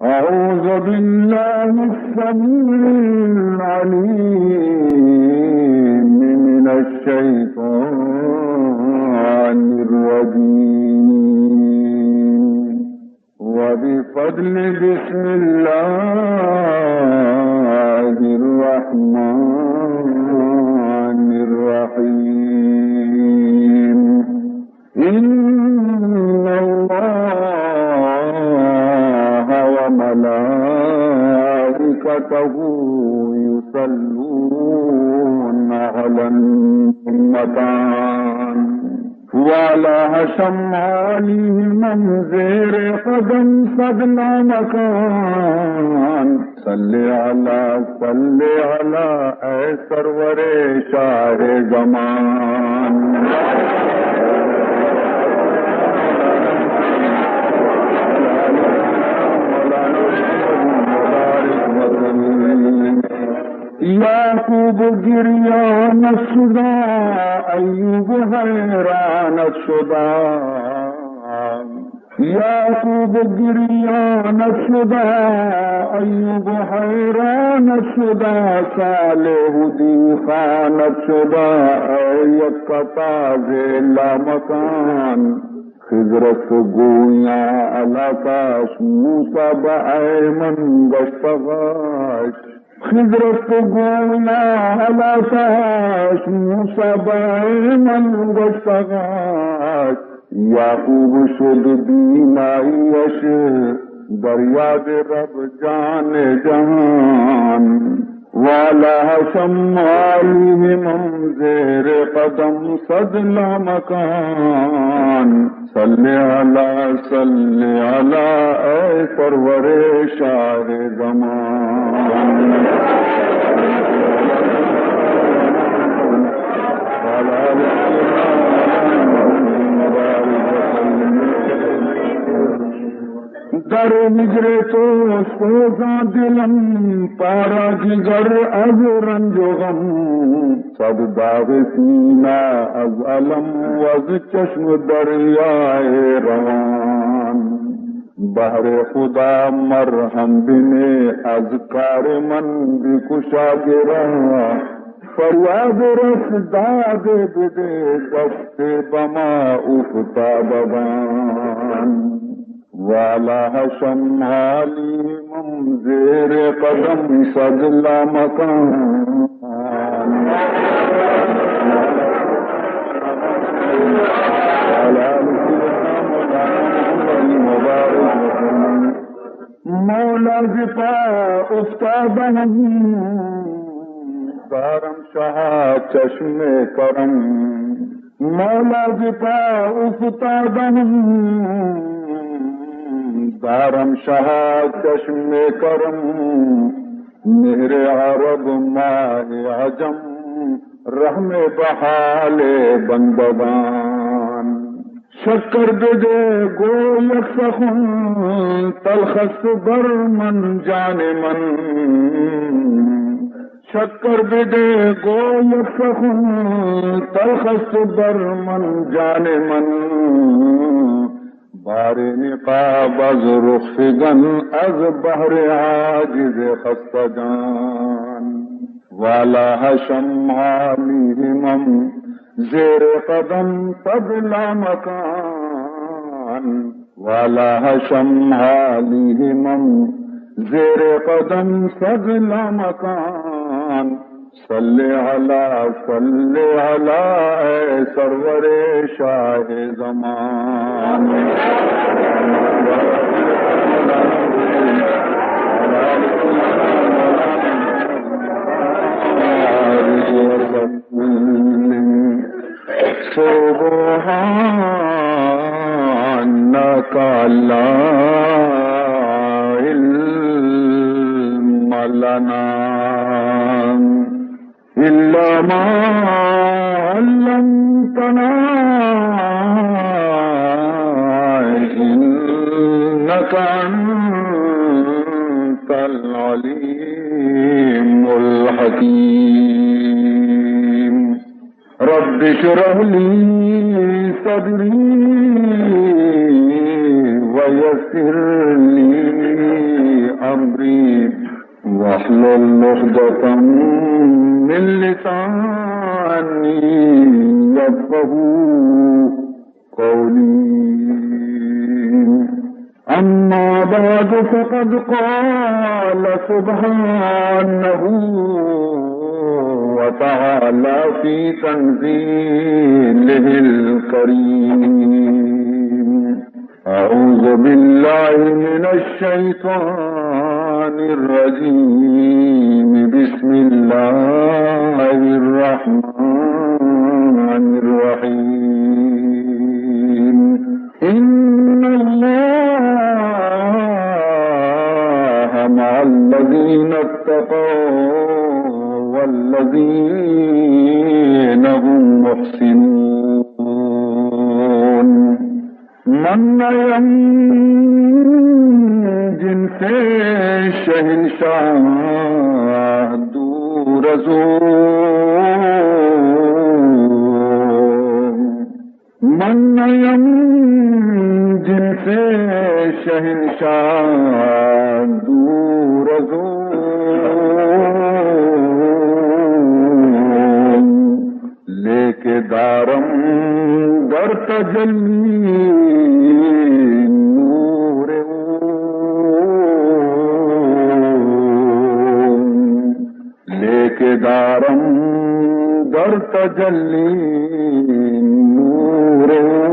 أعوذ بالله السميع العليم من الشيطان الرجيم. وبفضل بسم الله الرحمن الرحيم. إن الله وملائكته يصلون على النبي. والا ہشم عالی ہمم زیر قدم صد لامکان۔ صل علی، صل علی، اے سرور شاہ زمان۔ یعقوب گریان شدا، ایوب حیران شدا۔ یعقوب گریان شدا، ایوب حیران شدا، صالح دی خان شدا، اے یک تازہ لامکان۔ خضر است گویاں علاقاش، موسی با ایمن گشتغاش۔ خضر است گویاں علاقاش، موسی با ایمن گشتغاش۔ یعقوب شد بینائیش در یاد رب جان جہان۔ والا ہشم عالی ہمم زیر قدم صد لامکان۔ صل علی، صل علی، اے سرور شاہ زمان۔ در ہجر تو سوزاں دلم، پارا جگر از رنج و غم۔ صد داغ سینہ از الم و از چشم دریائے روان۔ بہر خدا مرہم بنے، از کار من بکشا گرا۔ فریاد رس داد بدے، دست بما افتادگان۔ والا ہشم عالی ہمم زیر قدم صد لامکان۔ مولا ز پا افتادہم، دارم شہا چشم کرم۔ مولا ز پا افتادہم، دارم شہا چشم کرم۔ مہر عرب ماہ عجم، رحم بحال بندگان۔ شکر بدے گو یک سخن، تلخ است بر من جان من۔ شکر بدے گو یک سخن، تلخ است بر من جان من۔ باریں نقاب از رخ گن، از بہر عاجز خستگان۔ والا ہشم عالی ہمم زیر قدم صد لامکان۔ والا ہشم عالی ہمم زیر قدم صد لامکان۔ صل علی، صل علی، اے سرور شاہ زمان۔ سبحانك لا علم لنا إلا ما علمتنا إنك أنت العليم الحكيم. رب اشرح لي صدري ويسر لي واحلل عقدة من لساني يفقهوا قولي. أما بعد، فقد قال سبحانه وتعالى في تنزيله الكريم: أعوذ بالله من الشيطان الرجيم. بسم الله الرحمن الرحيم. إن الله مع الذين اتقوا والذين هم محسنون. من ء ھم جنس شہنشاہ دور از او. من ء ھم جنس شہنشاہ دور از او. لیکہ دارم در تجلی نور او. لیکہ دارم در تجلی نور او.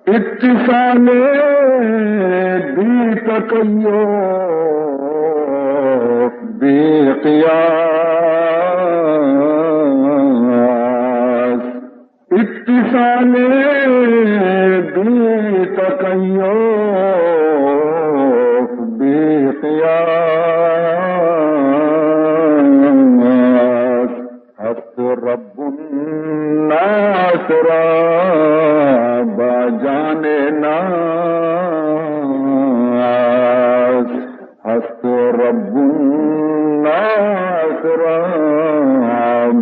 اتصال بی تکیف بی قیاس. اتصال بی تکیف بی قیاس. ہست رب الناس را با جان ناس. ہست رب الناس را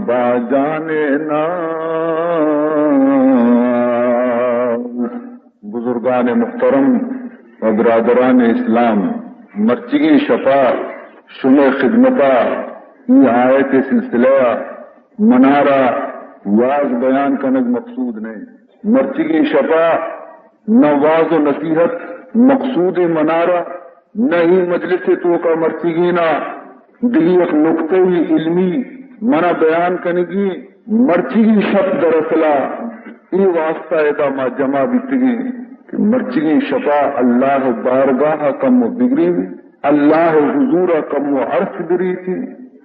با جان ناس. بزرگان محترم و برادران اسلام، مرچیگیں شپا شمئے خدمتا ای آیت سلسلہ منارا واز بیان کنگ مقصود نہ انت۔ مرچیگیں شپا نہ واز و نصیحت مقصود منارا، نہ ای مجلس توکا مرچیگینا دگہ یک نکتہ علمی منا بیان کنگی۔ مرچیگیں شپ دراصلا ای واسطہ ادا ما جمع بیتگیں کہ مرچیگیں شپا اللہ بارگاہ کم و بگریں، اللہ حضور کم و عرض بریتی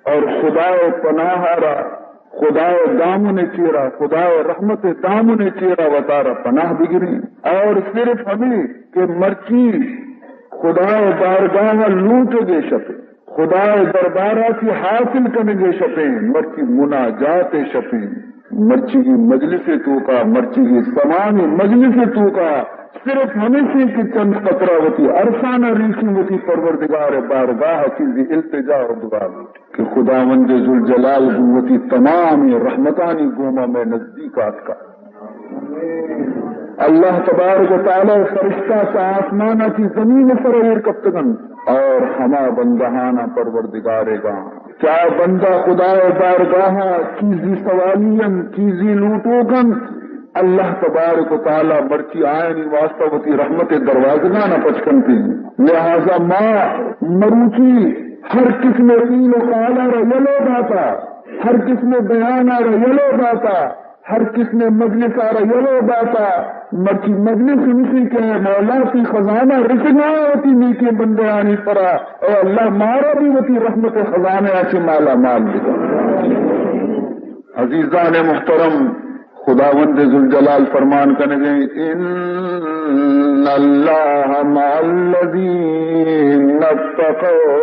اور خدا پناہ را خدائے دامن چیرا، خدائے رحمت دامن چیرا وتارا پناہ بگریں۔ اور صرف ہمیں کہ مرچی خدائے بارگاہ لوٹگے شپیں، خدائے دربارا چی حاصل کنگے شپیں، مرچی مناجات شپیں، مرچی مجلس توکا، مرچی سماعی مجلس توکا صرف ہمیشیں کہ چند قطرہ وتی ارسانا ریشی وتی پروردگار بارگاہ چیزی التجا و دعا لوٹی۔ کہ خداوند ذوالجلال گوں وتی تمامیں رحمتانی گوما مئے نزدیک آتکا۔ اللہ تبارک و تعالی فرشتہ چہ آسمانا چی زمین سر ایر کپتگنت اور ہما بندہانا پروردگارے گا چا بندہ خدائے بارگاہا چیزی سوالی انت، چیزی لوٹوک انت، اللہ تبارک و تعالی مرچی آیانی واسطہ وتی رحمت دروازگانا پچ کنتی۔ لہذا ما مروچی ہر قسم قیل و قالا را یلو داتا، ہر قسم بیانا را یلو داتا، ہر قسم مجلسا را یلو داتا۔ مرچی مجلس ہمشی کہ مولا تی خزانہ رسگا وتی نیکیں بندیانی سرا، اے اللہ مارا بھی وتی رحمت خزانہ آچی مالا مال بکن۔ عزیزان محترم، خداوند ذوالجلال فرمان کنگے، ان اللہ مع الذین اتقوا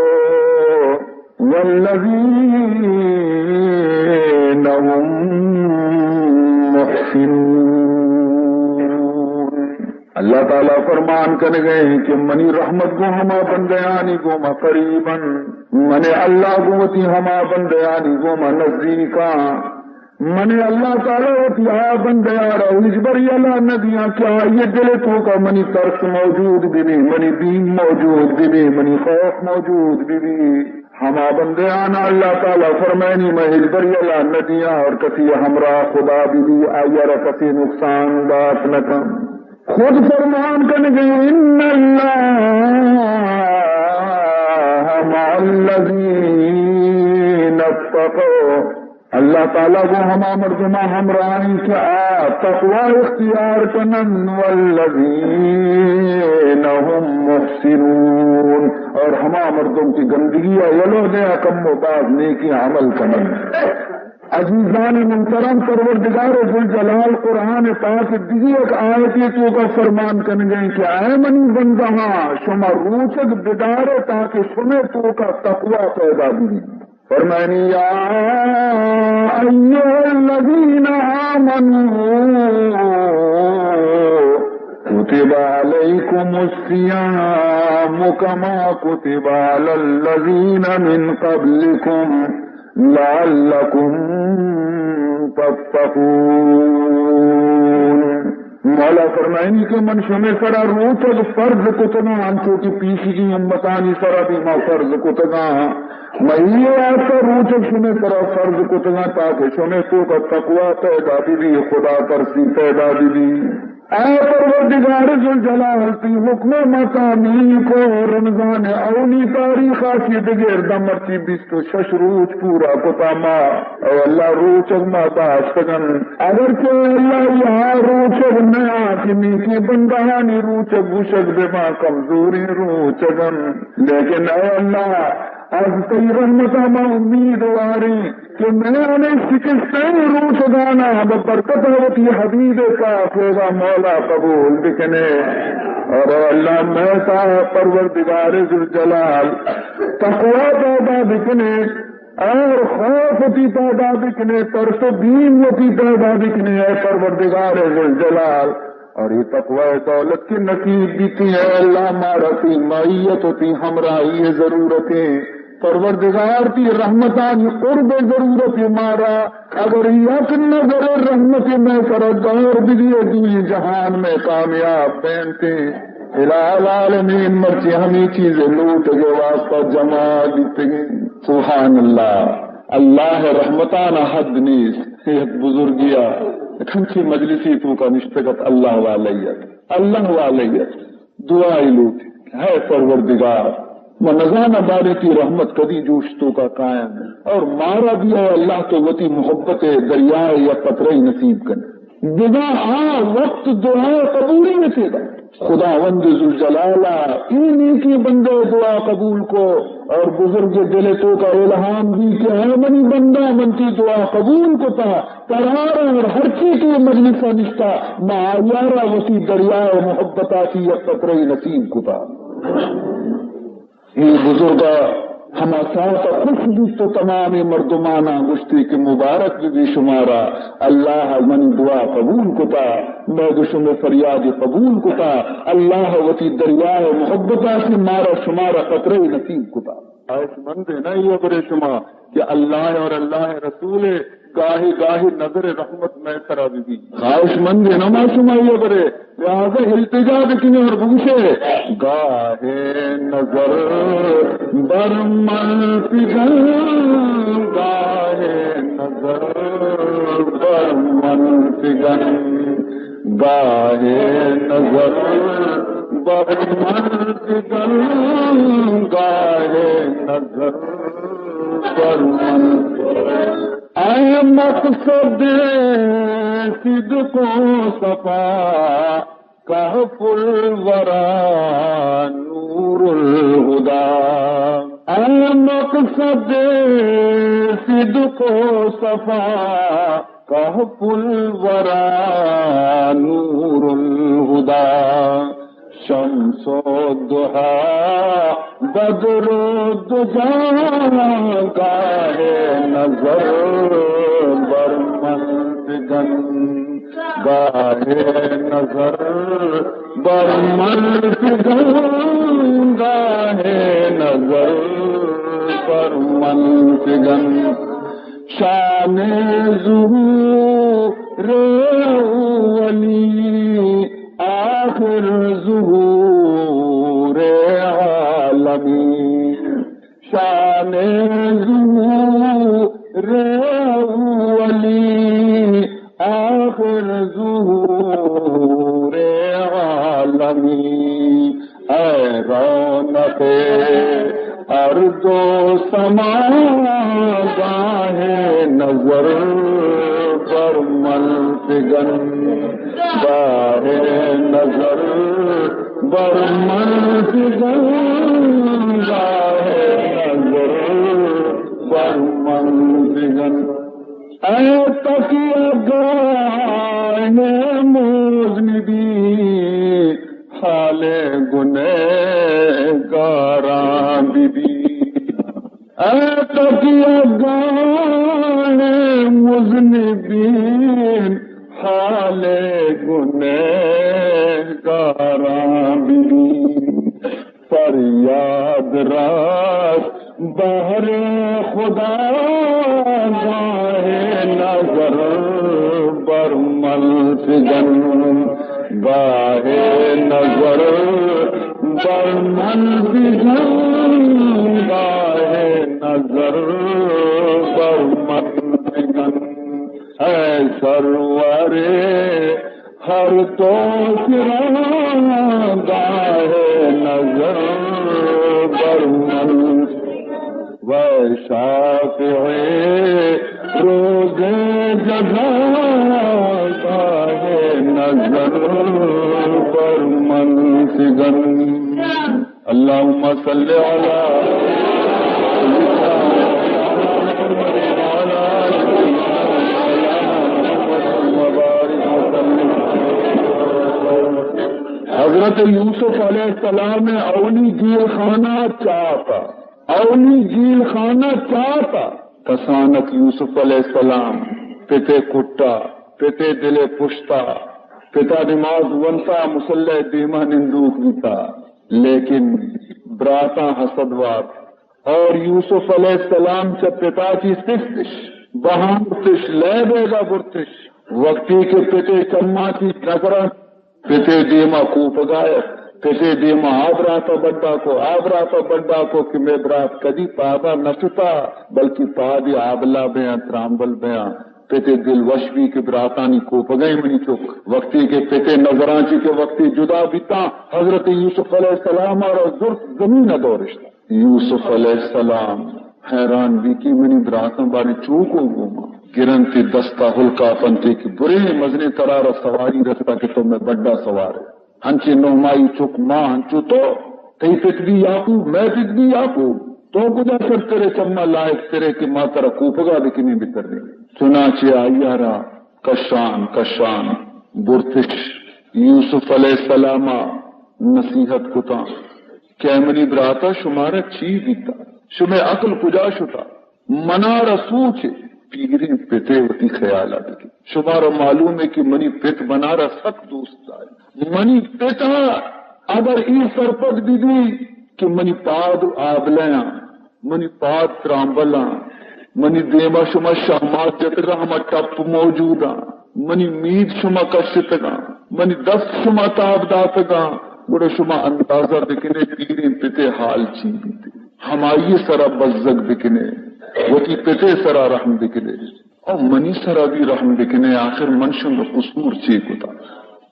والذین هم محسنون۔ اللہ تعالی فرمان کنگے کہ منی رحمت گوں ہما بندیانی گوما قریبن، من اللہ گوں وتی ہما بندیانی گوما نزدیکاں من اللہ تعالی وتی آ بندیاں را ہچبر یلہ نہ دیاں کہ آئی دل توکا منی ترس موجود ببی، منی بیم موجود ببی، منی خوف موجود ببی۔ ہما بندیانا اللہ تعالی فرمائنی، من ہچبر یلہ نہ دیاں، اور کسی ہمراہ خدا ببی، آئی را کسی نقصان دات نہ کن۔ خود فرمان کنگے، ان اللہ مع الذین اتقوا، اللہ تعالی گوں ہما مردماں ہمراہیں کہ آ تقوی اختیار کنن، والذین هم محسنون، اور ہما مردم کہ گندگی ء یلو دے ء کم و باز نیکی عمل کنن۔ عزیزان محترم، پروردگار ذوالجلال قرآن پاک دگہ یک آیتے توکا فرمان کنگے کہ اے منی بندہاں، شما روچگ بدارے تاکہ شمے توکا تقوی پیدا بی۔ فرمانی، یا ایھا الذین آمنوا کتب علیکم الصیام کما کتب علی الذین من قبلکم لعلکم تتقون۔ مولا فرمائنی کہ من شمے سرا روچگ فرض کتگاں، انچو کہ پیشگی امتانی سرا بھی ما فرض کتگاں۔ من یہ واسطہ روچگ شمے سرا فرض کتگاں تاکہ شمے توکا تقوی پیدا بی، خدا ترسی پیدا بی۔ اے پروردگار ذوالجلال، تئی حکم ما تعمیل کو، رمضان اولی تاریخ آ چی بگر داں مرچی بیست و شش روچ پورا کتا ما۔ اے اللہ، روچگ ما داشتگن۔ اگر کہ اللہ، یہ روچگ نیا کہ نیکی بندہانی روچگ گوشگ بہ ما کمزوری روچگن۔ لیکن اے اللہ، از تئی رحمتا ما امیدواریں کہ میان شکستیں روچگانا بہ برکت وتی حبیب پاک ء مولا قبول بکنے۔ اور اے اللہ، میں تا پروردگار ذوالجلال، تقوی پیدا بکنے اور خوف وتی پیدا بکنے، ترس و بیم وتی پیدا بکنے، اے پروردگار ذوالجلال۔ اور یہ تقوی دولت کے نصیب بیتی، اے اللہ، مارا تئی معیت و تئی ہمراہی ضرورتیں۔ پروردگار، تئی رحمتانی قرب ضرورت مارا۔ اگر یک نظر رحمت میں سر دور بدی، دوئی جہان میں کامیاب بینتے۔ الہ العالمین، مرچی ہمیں چیز لوٹ کے واسطہ جمع بیتگی۔ سبحان اللہ، اللہ رحمتان حد نیست۔ یک بزرگیا، یک ہنچی مجلسی توکا نشتگت، اللہ والئیت، اللہ والئیت، دعائی لوٹی، ہے پروردگار، من نزاناں بارے تئی رحمت کدی جوش توکا قائم، اور مارا بھی اے اللہ تو وتی محبت دریائے یک قطرہ نصیب کن۔ بزاں آ وقت دعا قبولیت دا۔ خداوند ذوالجلال ء اے نیکیں بندہ ء دعا قبول کو، اور بزرگ دل ء توکا الہام دی کہ اے منی بندہ، من تئی دعا قبول کتا، ترارا اور ہرچی کہ مجلس ء نشتا، ما آیارا وتی دریائے محبت ء چی یک قطرہ نصیب کتا۔ اے بزرگ ء ہما ساعت ء خوش بیت و تمامیں مردماناں گوشتی کہ مبارک بہ بی شمارا، اللہ ء منی دعا قبول کتا، مئے گو شمئے فریاد قبول کتا، اللہ ء وتی دریائے محبت ء چہ مارا شمارا قطرہ نصیب کتا۔ خواہش مند نا یہ برے شما کہ اللہ اور اللہ رسول گاہے گاہے نظر رحمت مئے سرا بہ بیت۔ خواہش مند نہ ما شما یہ برے، لہذا التجا بکنے اور بگوشے، گاہے نظر بر من فگن، گاہے نظر بر من فگن، گاہے نظر بر من فگن، گاہے نظر بر من فگن۔ اے مقصد صدق و صفا کہف الورا نور الہدی۔ اے مقصد صدق و صفا کہف الورا نور الہدی۔ شمس و ضحی بدر و دجی، گاہے نظر بر من فگن، گاہے نظر بر من فگن، گاہے نظر بر من فگن۔ شان ظہور اولی، آخر ظہور عالمی۔ شان ظہور اولی، آخر ظہور عالمی۔ اے رونق ارض و سما، گاہ نظر بر من فگن، گاہ نظر بر من فگن، گاہ نظر بر من فگن۔ اے تکیہ گاہ مذنبین، حال گنہگاراں ببین۔ اے تکیہ گاہ مذنبین، حال گنہگاراں ببین۔ فریاد رس بہر خدا، گاہ نظر بر من فگن، گاہ نظر بر من فگن، گاہ نظر بر من فگن۔ اے سرور ہر دو سرا، گاہ نظر بر من، و شافع روز جزا، گاہ نظر بر من فگن۔ اللهم صل على سيدنا محمد وعلى آل سيدنا مولانا محمد وبارك وسلم۔ حضرت یوسف علیہ السلام ءِ اولی جیل خانہ چاتا، اولی جیل خانہ چاتا۔ کسانک یوسف علیہ السلام پتے کٹا، پتے دل پشتا، پتا نماز ونتا، مصلی دیما نندوک بیتا۔ لیکن براتاں حسد وارت اور یوسف علیہ السلام چہ پتا چی سستش، بہاں برتش، لے بیگا برتش۔ وقتی کہ پتے چماں چی نظراں پتے دیما کوپگا ات، پتے دیما آ براتا بڈا کو، آ براتا بڈا کو کہ مئے برات کدی پادا نہ شتا، بلکہ پادی آبلا بیاں، ترامبل بیاں۔ پتے دل وش بی کہ براتانی کوپگئے منی چک۔ وقتی کہ پتے نظراں چی کہ وقتی جدا بیتاں، حضرت یوسف علیہ السلام ءَ را زرت زمین ءَ دورشتا۔ یوسف علیہ السلام حیران بی کہ منی براتاں بارے چو کو گوما۔ گرنتی دستا ہلکا پنتے کہ برے مزنیں ترا را سواری رستا کہ تو مئے بڈا سوار ئے۔ ہنچیں نہمائی چک ما ہنچو تو، تئی پت بی یعقوب، مئے پت بی یعقوب، تو کجا شرترے، چما لائق ترے کہ ما ترا کوپگا بکنیں بتریں۔ چنانچہ آئی ءَ را کشان کشان برتش۔ یوسف علیہ السلام ءَ نصیحت کتاں کہ اے منی براتا، شمارا چی بیتا؟ شمئے عقل کجا شتا؟ منارا سوچ ءَ پیریں پتے وتی خیال ءَ بکن۔ شمارا معلوم ہے کہ منی پت منارا سک دوست داری۔ منی پت ءَ اگر اے سرپد بہ بی کہ منی پاد آبلہ آں، منی پاد ترامبل آں، منی دیما شما شہمات جتگاں، ہما ٹپ موجود آں، منی مید شما کشتگاں، منی دست شما تاب داتگاں، گڑا شما اندازہ بکنے پیریں پتے حال چی بیتے۔ ہمائی سرا بزگ بکنے، وتی پتے سرا رحم بکنے، او منی سرا بھی رحم بکنے، آخر من شمئے قصور چے کتا؟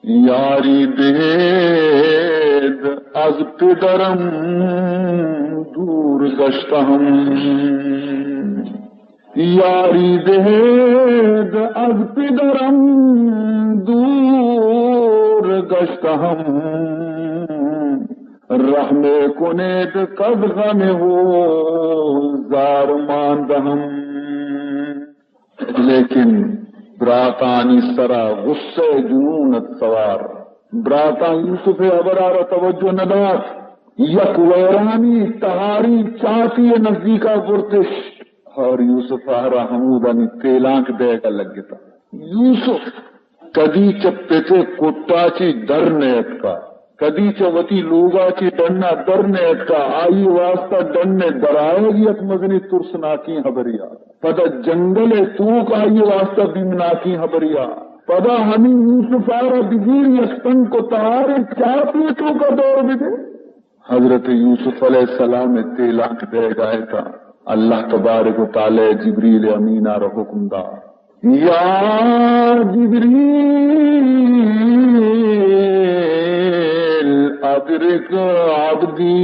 یاری دهید از پدرم دور گشتهم، یاری دهید از پدرم دور گشتهم، رحم کنید کز غم او زار ماندهم۔ لیکن براتانی سرا غصہ جنون ات سوار۔ براتاں یوسف ءِ ہبرا را توجہ نہ دات۔ یک ویرانی تہاری چاتی ءِ نزدیکا برتش اور یوسف ءَ را ہمودانی تیلانک دیگا لگتا۔ یوسف کدی چہ پت ءِ کٹا چی در نیتکا۔ کدی چہ وتی لوگا چہ ڈنا در نیتکا، آئی واسطہ ڈن درآیگ یک مزنی ترسناکیں ہبریا۔ پدا جنگل توک آئی واسطہ بیمناکیں ہبریا۔ پدا ہمیں یوسف آرا بگیر یک تنک و تہاریں چاپی توکا دور بدے۔ حضرت یوسف علیہ السلام تیلانک دیگا اتاں، اللہ تبارک و تعالی جبریل امین آرا حکم دا، یا جبریل ادرک عبدی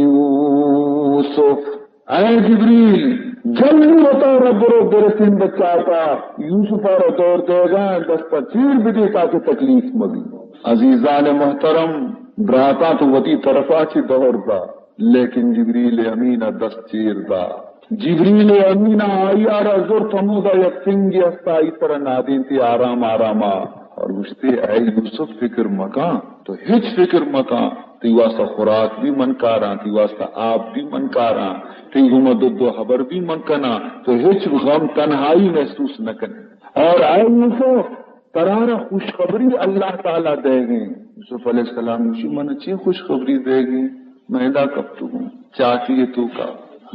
یوسف، اے جبریل، جلدی وتارا برو برسین بچاتا، یوسف آرا دور دیگا، دستا چیر بدے تاکہ تکلیف مبی۔ عزیزان محترم، براتاں تو وتی طرفا چہ دور دا، لیکن جبریل امین ء دست چیر دا۔ جبریل امین ء آئی ء را زرت، ہمودا یک سنگے ہست، آئی سرا نادینتی آرام آرام ء اور گوشتی، اے یوسف، فکر مکاں، تو ہچ فکر مکاں، تئی واسطہ خوراک بھی من کاراں، تئی واسطہ آپ بھی من کاراں، تئی گوما دد و ہبر بھی من کناں، تو ہچ غم تنہائی محسوس نہ کنے۔ اور اے یوسف، ترارا خوشخبری اللہ تعالی دیگیں۔ یوسف علیہ السلام گوشی، من چی خوشخبری دیگیں؟ من ادا کپتگوں چاٹی توکا،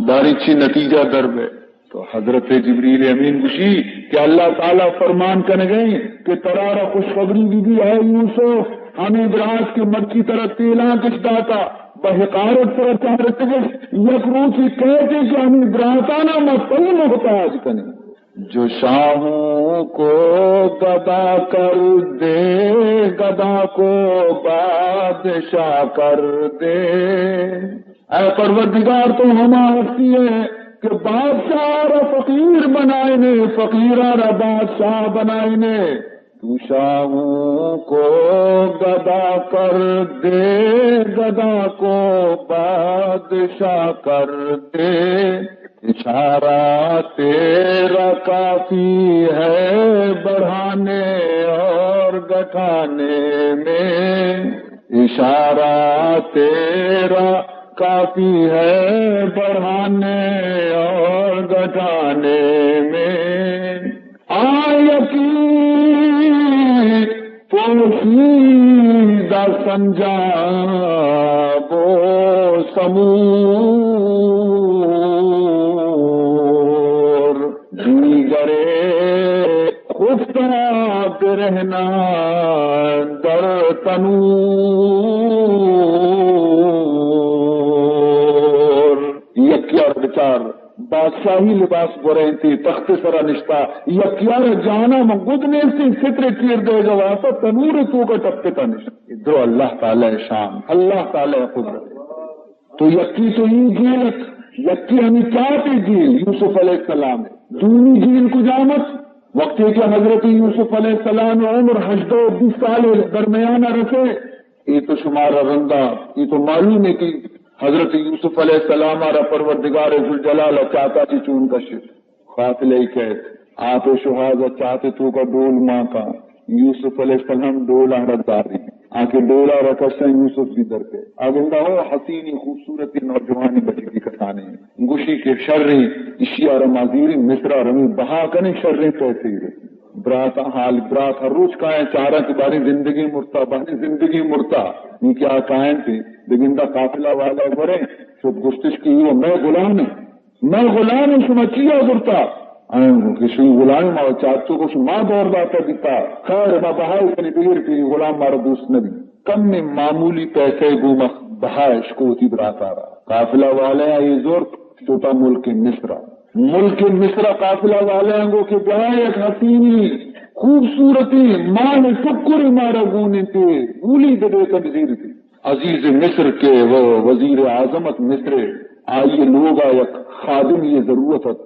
باری چی نتیجہ در بے۔ تو حضرت جبریل امین گوشی کہ اللہ تعالی فرمان کنگیں کہ ترارا خوشخبری بی بی، اے یوسف، ہمیں برات کے مکی طرف تیلانکش داتا، بہ حقارت سرا چارتگش، یک روچی کہتے کہ ہمیں براتانا ما تئی محتاج کنیں۔ جو شاہوں کو گدا کر دے، گدا کو بادشاہ کر دے۔ اے پروردگار، تو ہما ہستی ہے کہ بادشاہ را فقیر بنائینے، فقیرا را بادشاہ بنائینے۔ تو شاہوں کو گدا کر دے، گدا کو بادشاہ کر دے۔ اشارہ تیرا کافی ہے بڑھانے اور گھٹانے میں، اشارہ تیرا کافی ہے بڑھانے اور گھٹانے میں۔ آ یکی پوشیدہ سنجاب و سمور، دیگرے خفتہ برہنہ در تنور۔ یکے ء را بچار، بادشاہی لباس گورینتی، تخت سرا نشتا، یکے ء را جانا من گد نیستی، ستر چیر دیگا واسطہ تنور توکا ٹپتا نشتا۔ درو اللہ تعالی شان، اللہ تعالی قدرت۔ تو یکی تو ای جیل ات، یکی ہمیں چاتے جیل یوسف علیہ السلام۔ دومی جیل کجام ات؟ وقتی کہ حضرت یوسف علیہ السلام عمر ہژدہ و بیست سال درمیان رسے، اے تو شمارا رندا، اے تو معلوم ہے کہ حضرت یوسف علیہ السلام را پروردگار ذوالجلال چاتا چی چون کشت۔ قافلہ ای کہت، آپ شہاز چاتے توکا ڈول ماں کا، یوسف علیہ السلام ڈولا را داری۔ آ کہ ڈولا را کشن یوسف بھی درکے۔ آ گندا ہو حسینی خوبصورتی نوجوانی بچکی کسانی۔ گوشی کہ شریں، اشی آ را ما زیریں مصرا رویں بہا کنیں، شریں پیسے رسیں۔ برات حال، برات ہر روچ کائیں چارا کہ باریں زندگی مرتا، باریں زندگی مرتا۔ نی کہ آ کائیں تھے، بگندا قافلہ والا گورے، شد گشتش کہ یہ میں غلام ہے۔ من غلام، شما چیا زرتا؟ آیاں گوں کہ شوی غلام ما چارچو کو شما دور داتا بیتا۔ خیر، ما بہائی کنی بغیر کہ غلام مارا دوست نبی۔ کم معمولی پیسے گوں مخ بہا اشکو وتی براتا را۔ قافلہ والے اے زرت شتا ملک مصر۔ ملک مصر قافلہ والے گو کہ بیا یک حسینی خوبصورتی ماہ شکر مارا گون انتے، گولی دے دے تنزیر تے۔ عزیز مصر کہ وہ وزیر اعظمت مصر، آئی لوگا یک خادمی ضرورت ات۔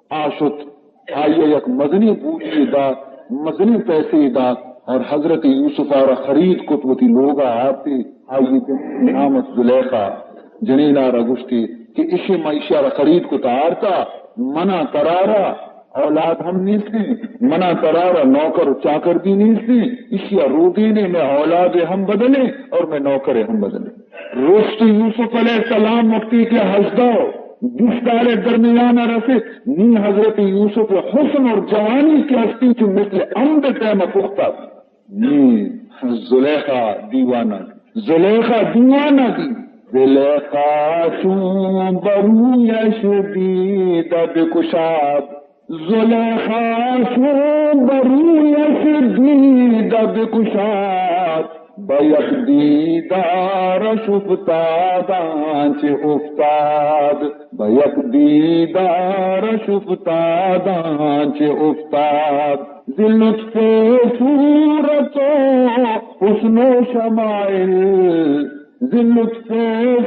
آ شت، آئی یک مزنیں پولی دات، مزنیں پیسے دات اور حضرت یوسف آرا خرید کت، وتی لوگا آرتے۔ آئی نام ات زلیخا۔ جنین آرا گوشتی کہ اشی ما اشی آرا خرید کت آرتا، منا ترارا اولاد ہم نیستیں، منا ترارا نوکر و چاکر بھی نیستیں، اشیا رودینے میں اولاد ہم بدلیں اور میں نوکر ہم بدلیں۔ رست یوسف علیہ السلام وقتی کہ ہژدہ و بیست سال درمیان رسے، نی حضرت یوسف حسن اور جوانی کہ ہستی چو مثل امب ٹائم پختہ۔ نی زلیخا دیوانہ۔ زلیخا دیوانہ دی. زلیخا چون برویش دید بکشاد. زلیخا چون برویش دید بکشاد. به یک دیدارش افتادان چه افتاد. به یک دیدارش افتادان چه افتاد. ز لطف صورت و حسن و شمائل، ز لطف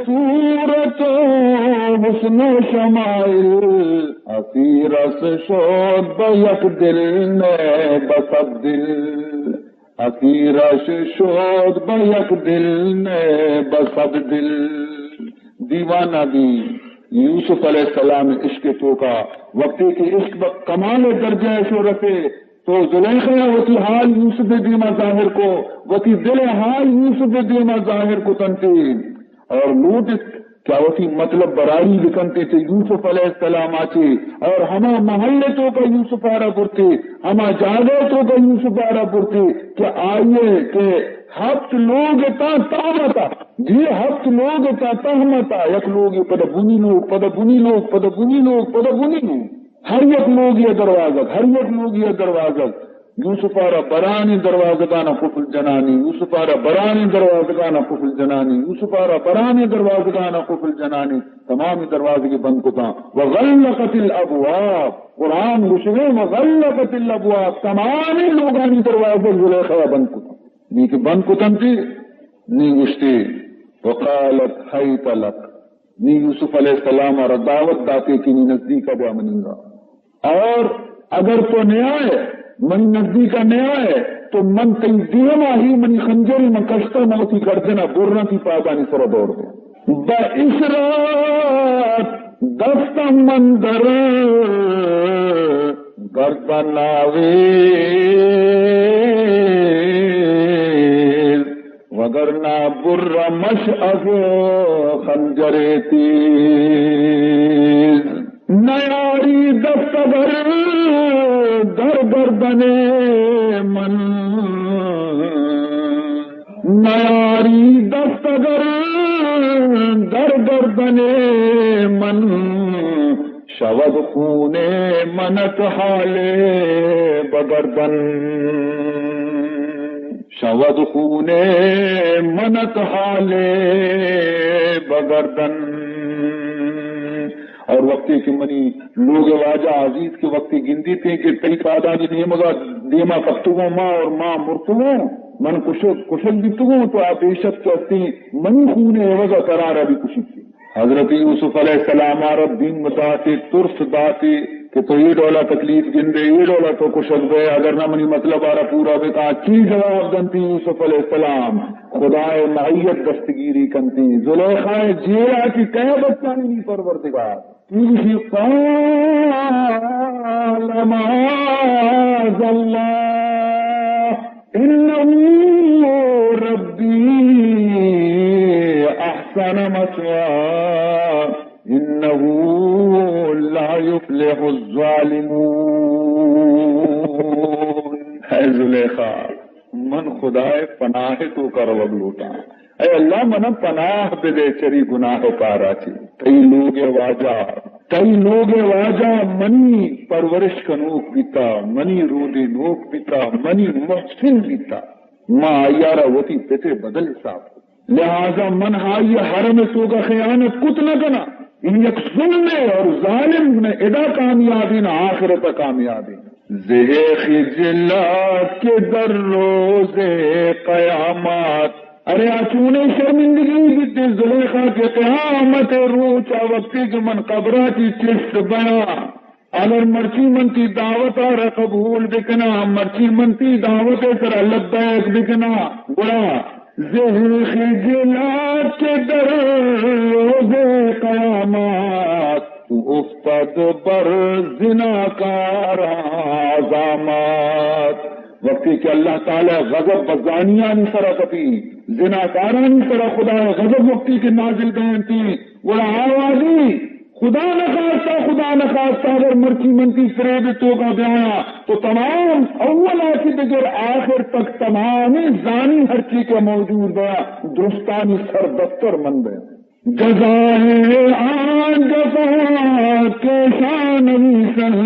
صورت و حسن و شمائل، اسیرش شد به یک دل نه به صد دل. اسیرش شد به یک دل نه به صد دل. دیوانہ دی یوسف علیہ السلام عشق توکا، وقتی کہ عشق بہ کمال درجہ شو رسے، تو زلیخا وتی حال یوسف دیما ظاہر کو، وتی دل حال یوسف دیما ظاہر کو تنتے، اور لوٹت کہ وتی مطلب براری بکنتے چہ یوسف علیہ السلام آچے، اور ہما محل توکا یوسف آرا برتے، ہما جاگہ توکا یوسف آرا برتے کہ آئیے کہ ہفت لوگ تا تہمتا، جی ہفت لوگ تا تہمتا، یک لوگی پدا بنی لوگ، پدا بنی لوگ، پدا بنی لوگ، پدا بنی لوگ. ہر یک لوگی دروازگ، ہر یک لوگی دروازگ. یوسف آرا برانی دروازگانا قفل جنانی، یوسف آرا برانی دروازگانا قفل جنانی، یوسف آرا برانی دروازگانا قفل جنانی، تمامی دروازگی بند کتاں. وغلقت الابواب، قرآن گوشگے وغلقت الابواب، تمامی لوگانی دروازگ زلیخا بند کتاں. نی کہ بند کتنتی، نی گوشتی، وقالت هيت لك، نی یوسف علیہ السلام را دعوت داتے کہ نی نزدیک بیا منی را. اور اگر تو نیائے، منی نزدیک نیائے، تو من تئی دیما ہی منی خنجر من کشتا، من وتی گردنا برنا تی پادانی سرا دور دے. با اشارت دستم من در گردن آویز، وگرنہ برمش از خنجر تیز. نیاری دست اگر در گردن من، نیاری دست اگر در گردن من، شود خون منت حال بگردن، شود خون منت حال بگردن. اور وقتی کہ منی لوگ واجہ عزیز کہ وقتی گندیتے کہ تئی پادانی نیمگا دیما کپتگوں ما اور ما مرتگوں، من کشگ، کشگ بیتگوں، تو آ پیشت کہ ہستی منی خون عوضا ترارا بھی کشیتے. حضرت یوسف علیہ السلام آرا بیم داتے، ترس داتے کہ تو اے ڈولا تکلیف گندے، اے ڈولا تو کشگ بے، اگر نہ منی مطلب آرا پورا بکا. چی جواب دنتی یوسف علیہ السلام؟ خدائے معیت دستگیری کنتی. زلیخا جیلا چی کئے بچانی نی پروردگار؟ چی گوشی؟ قال معاذ الله، إنه ربي أحسن مثواي، إنه لا يفلح الظالمون. اے زلیخا، من خدائے پناہ توکا روگ لوٹاں. اے اللہ، منا پناہ بدے چری گناہ و کارا چی. تئی لوگ واجہ، تئی لوگ واجہ منی پرورش کنوک بیتا، منی رودینوک بیتا، منی محسن بیتا. ما آیارا وتی پتے بدل حساب کت. لہذا من آئی حرم توکا خیانت کت نہ کناں. این یک ظلمے اور ظالم نہ ادا کامیابی نہ آخرت کامیابی. زہ خجلت کہ در روز قیامت. ارے آ چونیں شرمندگی بیتے زلیخا کہ قیامت روچا وقتی کہ من قبرا چی چست بیاں، اگر مرچی من تی دعوت آرا قبول بکناں، مرچی من تی دعوت سرا لبیک بکناں، گڑا زہ خجلت کہ در روز قیامت، تو افتد بر زناکاراں عظامت. وقتی کہ اللہ تعالی غضب بزانیانی سرا کپی، زناکارانی سرا خدا غضب وقتی کہ نازل بینتی، گڑا آوازی خدا نخواستہ، خدا نخواستہ اگر مرچی من تئی فریب توکا بیایا تو تمام اولا چی بگر آخر تک تمامی زانی ہرچی کہ موجود بیا درستانی سر دفتر من بیا۔ جزائے آن جفا کیشان نویسن،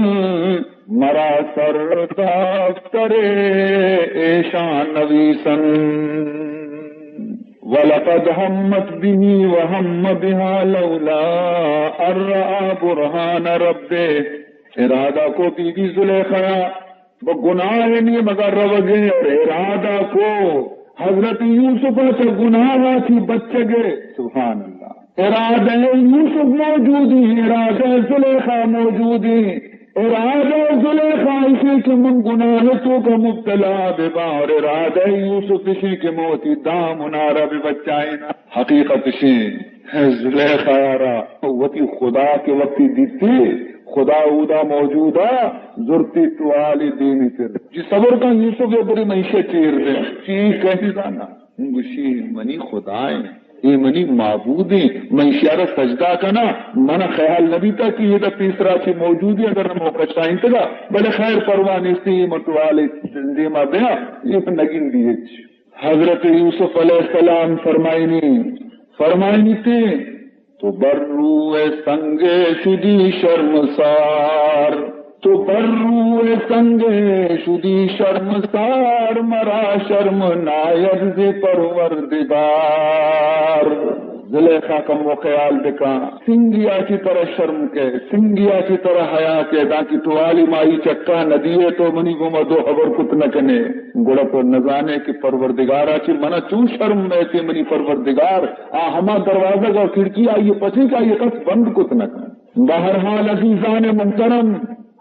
مرا سر دفتر ایشان نویسن۔ ولقد همت به وهم بها لولا ان رأى برهان ربه۔ ارادہ کو بی بی زلیخا بہ گناہ نیمگا روگے اور ارادہ کو حضرت یوسف چہ گناہ چی بچگے۔ سبحان اللہ۔ ارادہ یوسف موجودی، ارادہ زلیخا موجودی۔ ارادہ زلیخا ایشی کہ من گناہ توکا مبتلا ببا اور ارادہ یوسف ایشی کہ من وتی دامنارا ببچائینا۔ حقیقت ایشی زلیخا را وتی خدا کہ وقتی دیتی، خدا اودا موجودا، زرتی ٹوالی دینی تر۔ جی صبر کن یوسف، اے بری من ایشی چیر دے۔ چی کہتی زانا؟ گوشی، منی خدا ایں، اے منی معبود ایں، من ایشی را سجدہ کنا، من خیال نہ بیتا کہ اے دا پیسرا چی موجود ایں، اگر موقع شاہینتگا، بلے خیر پرواہ نیستی، اے من ٹوالی دیما بیا، اے من نگندی ہچ۔ حضرت یوسف علیہ السلام فرمائنی، فرمائنی تے، تو بر روئے سنگ شدی شرمسار، تو بر روئے سنگ شدی شرمسار، مرا شرم ناید ز پروردگار۔ زلیخا کمو خیال بکا، سنگیا چی ترا شرم کے، سنگیا چی ترا حیا کے، دانکہ ٹوالی مائی چکا ندیے تو منی گوما دو خبر کت نکنے۔ گڑا تو نزانے کہ پروردگارا چی منا چون شرم بیتے، منی پروردگار آ ہما دروازگ اور کھڑکی آئی پچیں کہ آئی کس بند کت نکن۔ بہرحال عزیزان محترم،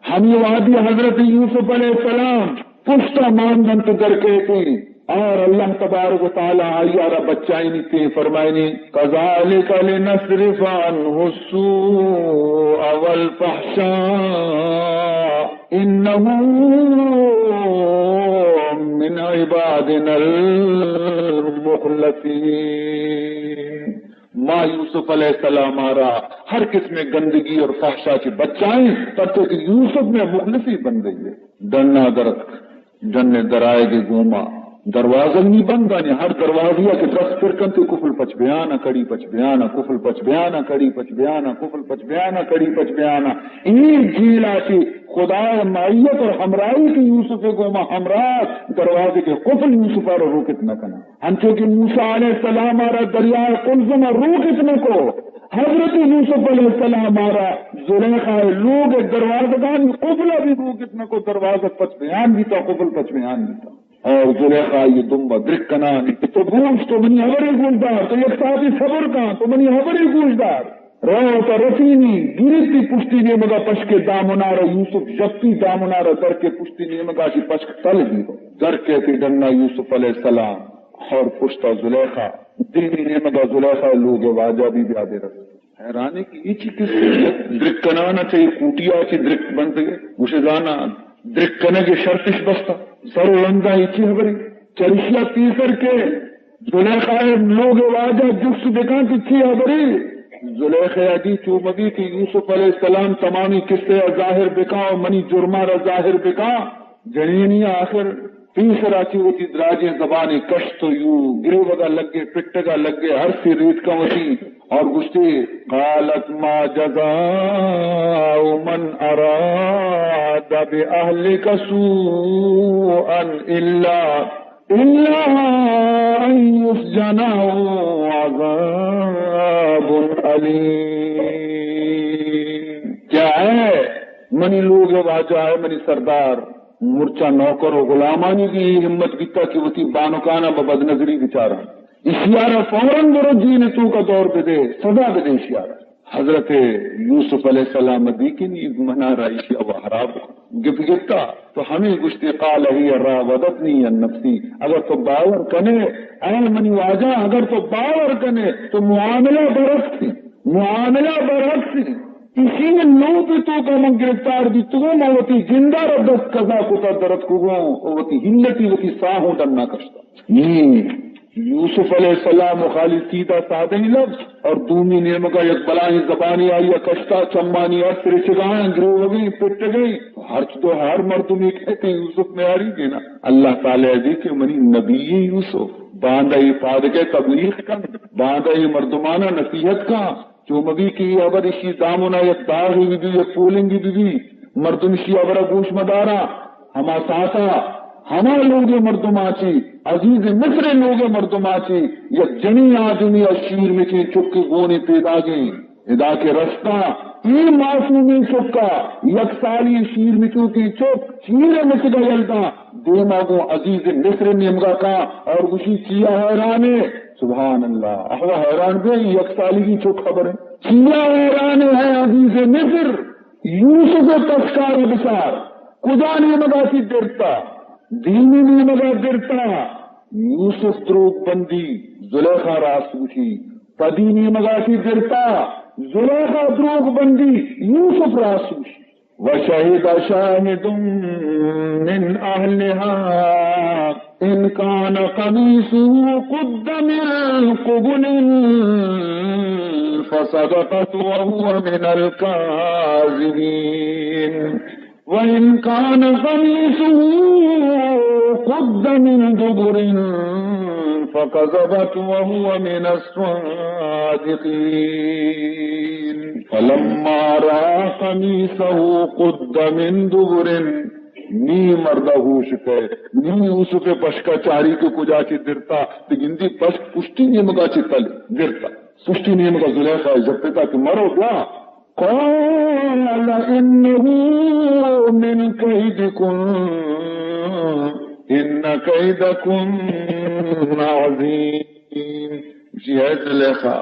ہمی وہدی حضرت یوسف علیہ السلام پشتا ماندنت در کیتیں اور اللہ تبارک و تعالی آئی را بچائینیتیں، فرمائنی، كذلك لنصرف عنه السوء والفحشاء إنه من عبادنا المخلصين۔ ما یوسف علیہ السلام ءَ را ہر قسم گندگی اور فحشا چہ بچائیں، پرچہ کہ یوسف میں مخلصی بندے ہے۔ ڈنا درت، ڈن درائے گے گوما، دروازگ نی بند آنی، ہر دروازی ءَ کہ دست پر کنتے، قفل پچ بیانا، کڑی پچ بیانا، قفل پچ بیانا، کڑی پچ بیانا، قفل پچ بیانا، کڑی پچ بیانا۔ اے جیلا چہ خدا معیت اور ہمراہی کہ یوسف گوما ہمراہ، دروازے کے قفل یوسف ءَ را روکت نہ کنا۔ انچو کہ موسی علیہ السلام ءَ را دریائے قلزم ءَ روکت نہ کو، حضرت یوسف علیہ السلام ءَ را زلیخا ءِ لوگ ءِ دروازگانی قفل ءَ بھی روکت نہ کو، دروازگ پچ بیان بیتا، قفل پچ بیان بیتا۔ اور زلیخا ءِ دمب ءَ درک کنان کہ تو بوش، تو منی ہبرے گوش دار، تو یک ساعتے صبر کن، تو منی ہبرے گوش دار۔ روت ءُ رسینی، گرتی پشتی نیمگا پشکے دامنارا، یوسف ژپی دامنارا، درکے پشتی نیمگا چہ پشک تل بیت۔ درکے تی ڈنا یوسف علیہ السلام اور پشتا زلیخا، دیمی نیمگا زلیخا لوگ واجہ بی بیا دے رس۔ حیرانے کہ اے چی قصے؟ درک کنانا چہ اے کوٹیا چہ درک بنتگے، گوشے زانا درک کنگ ءِ شرطش بستا، سر و رندا اے چی ہبرے؟ چریشیا پیسر کے زلیخا ءِ لوگ واجہ جست بکاں کہ چی ہبرے؟ زلیخا ءَ دی چو مبی کہ یوسف علیہ السلام تمامی قصہ ءَ ظاہر بکاں و منی جرما را ظاہر بکاں۔ جنینی آخر پیسرا چی وتی دراجیں زبانے کشت و یو گریوگا لگے، پٹگا لگے، ہر سی ریتکاں وتی اور گوشتی، قالت ما جزاء من اراد باهلك سوءا الا، الا ان يسجن او عذاب الیم۔ کیا ہے منی لوگ واجہ، ہے منی سردار، مرچاں نوکر و غلامانی بھی اے ہمت بیتا کہ وتی بانکانا بہ بدنظری بچاراں۔ اشیارا فوراً برو جیل توکا دور بدے، سزا بدے اشیارا۔ حضرت یوسف علیہ السلام دی کہ نی منارا اشیا و خراب گپ گپتا تو ہمیں گوشتی، قال هي راودتني عن نفسي۔ اگر تو باور کنے، اے منی واجہ، اگر تو باور کنے تو معاملہ برعکس، معاملہ برعکس۔ اشی لوگ توکا من گرفتار بیتگوں، من وتی جندا را دست قضا کتا درتکگوں، و وتی ہلتی وتی ساہوں ڈنا کشتا۔ نی یوسف علیہ السلام و خالی سیدھا سادہ ہی لفظ، اور دومی نیمگا یک بلاہیں زبانی آئی ء کشتا، چمانی ارس رچگائیں، گروگیں، پٹگیں۔ ہرچ دو ہر مردمی کہتے ہیں یوسف میاری دینا۔ اللہ تعالی دی کہ منی نبی یوسف، باندا یہ پادگہ تبلیغ کن، باندا یہ مردمانا نصیحت کن، چو مبی کہ یہ حبر اشی دامنا یک داغی بی بی، یک پولنگی بی بی، مردم اشی حبر گوش مدارا۔ ہما ساعتا ہما لوگ مردماں چی، عزیز مصر لوگ مردماں چی، یک جنی آدمی ء شیر مچیں چکے گونے پیداگیں۔ ادا کہ رستا، اے معصومیں چکا، یک سالی شیر مچوکیں چک، شیر مچگا یلدا، دیما گوں عزیز مصر نیمگا کا اور گوشی چیا حیرانے؟ سبحان اللہ، احوا حیران بے، یک سالی کی چک خبر ہے۔ چیا حیران ہے عزیز مصر؟ یوسف ء تسکار بچار، کجا نیمگا چی درتا؟ دینی نیمگا درتا۔ یوسف دروگ بندی، زلیخا راست گوشی۔ پدی نیمگا چی درتا؟ زلیخا دروگ بندی، یوسف راست گوشی۔ وشهد شاهد من أهلها إن كان قميصه قد من قبل فصدقت وهو من الكاذبين وإن كان قميصه قد من دبر فكذبت وهو من الصادقين فلما رأى قميصه قد من دبر۔ نی مردا ہوش کئے، نی یوسف پشکا چاری کہ کجا چی درتا، تے گندی پشک پشتی نیمگا چی تل درتا۔ پشتی نیمگا زلیخا جپتا کہ مرو بیا۔ قال إنه من كيدكن إن كيدكن عظيم۔ جی اے زلیخا،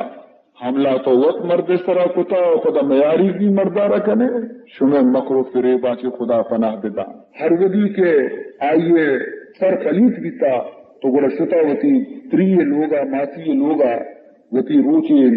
حملہ تو وت مردے سرا کتا و پدا میاری بھی مردارا کنے، شمے مکر و فریباں چی خدا پناہ بدا۔ ہر وھدی کہ آئی سر پلیت بیتا تو گڑا شتا وتی تری لوگا، ماسی لوگا، وتی روچے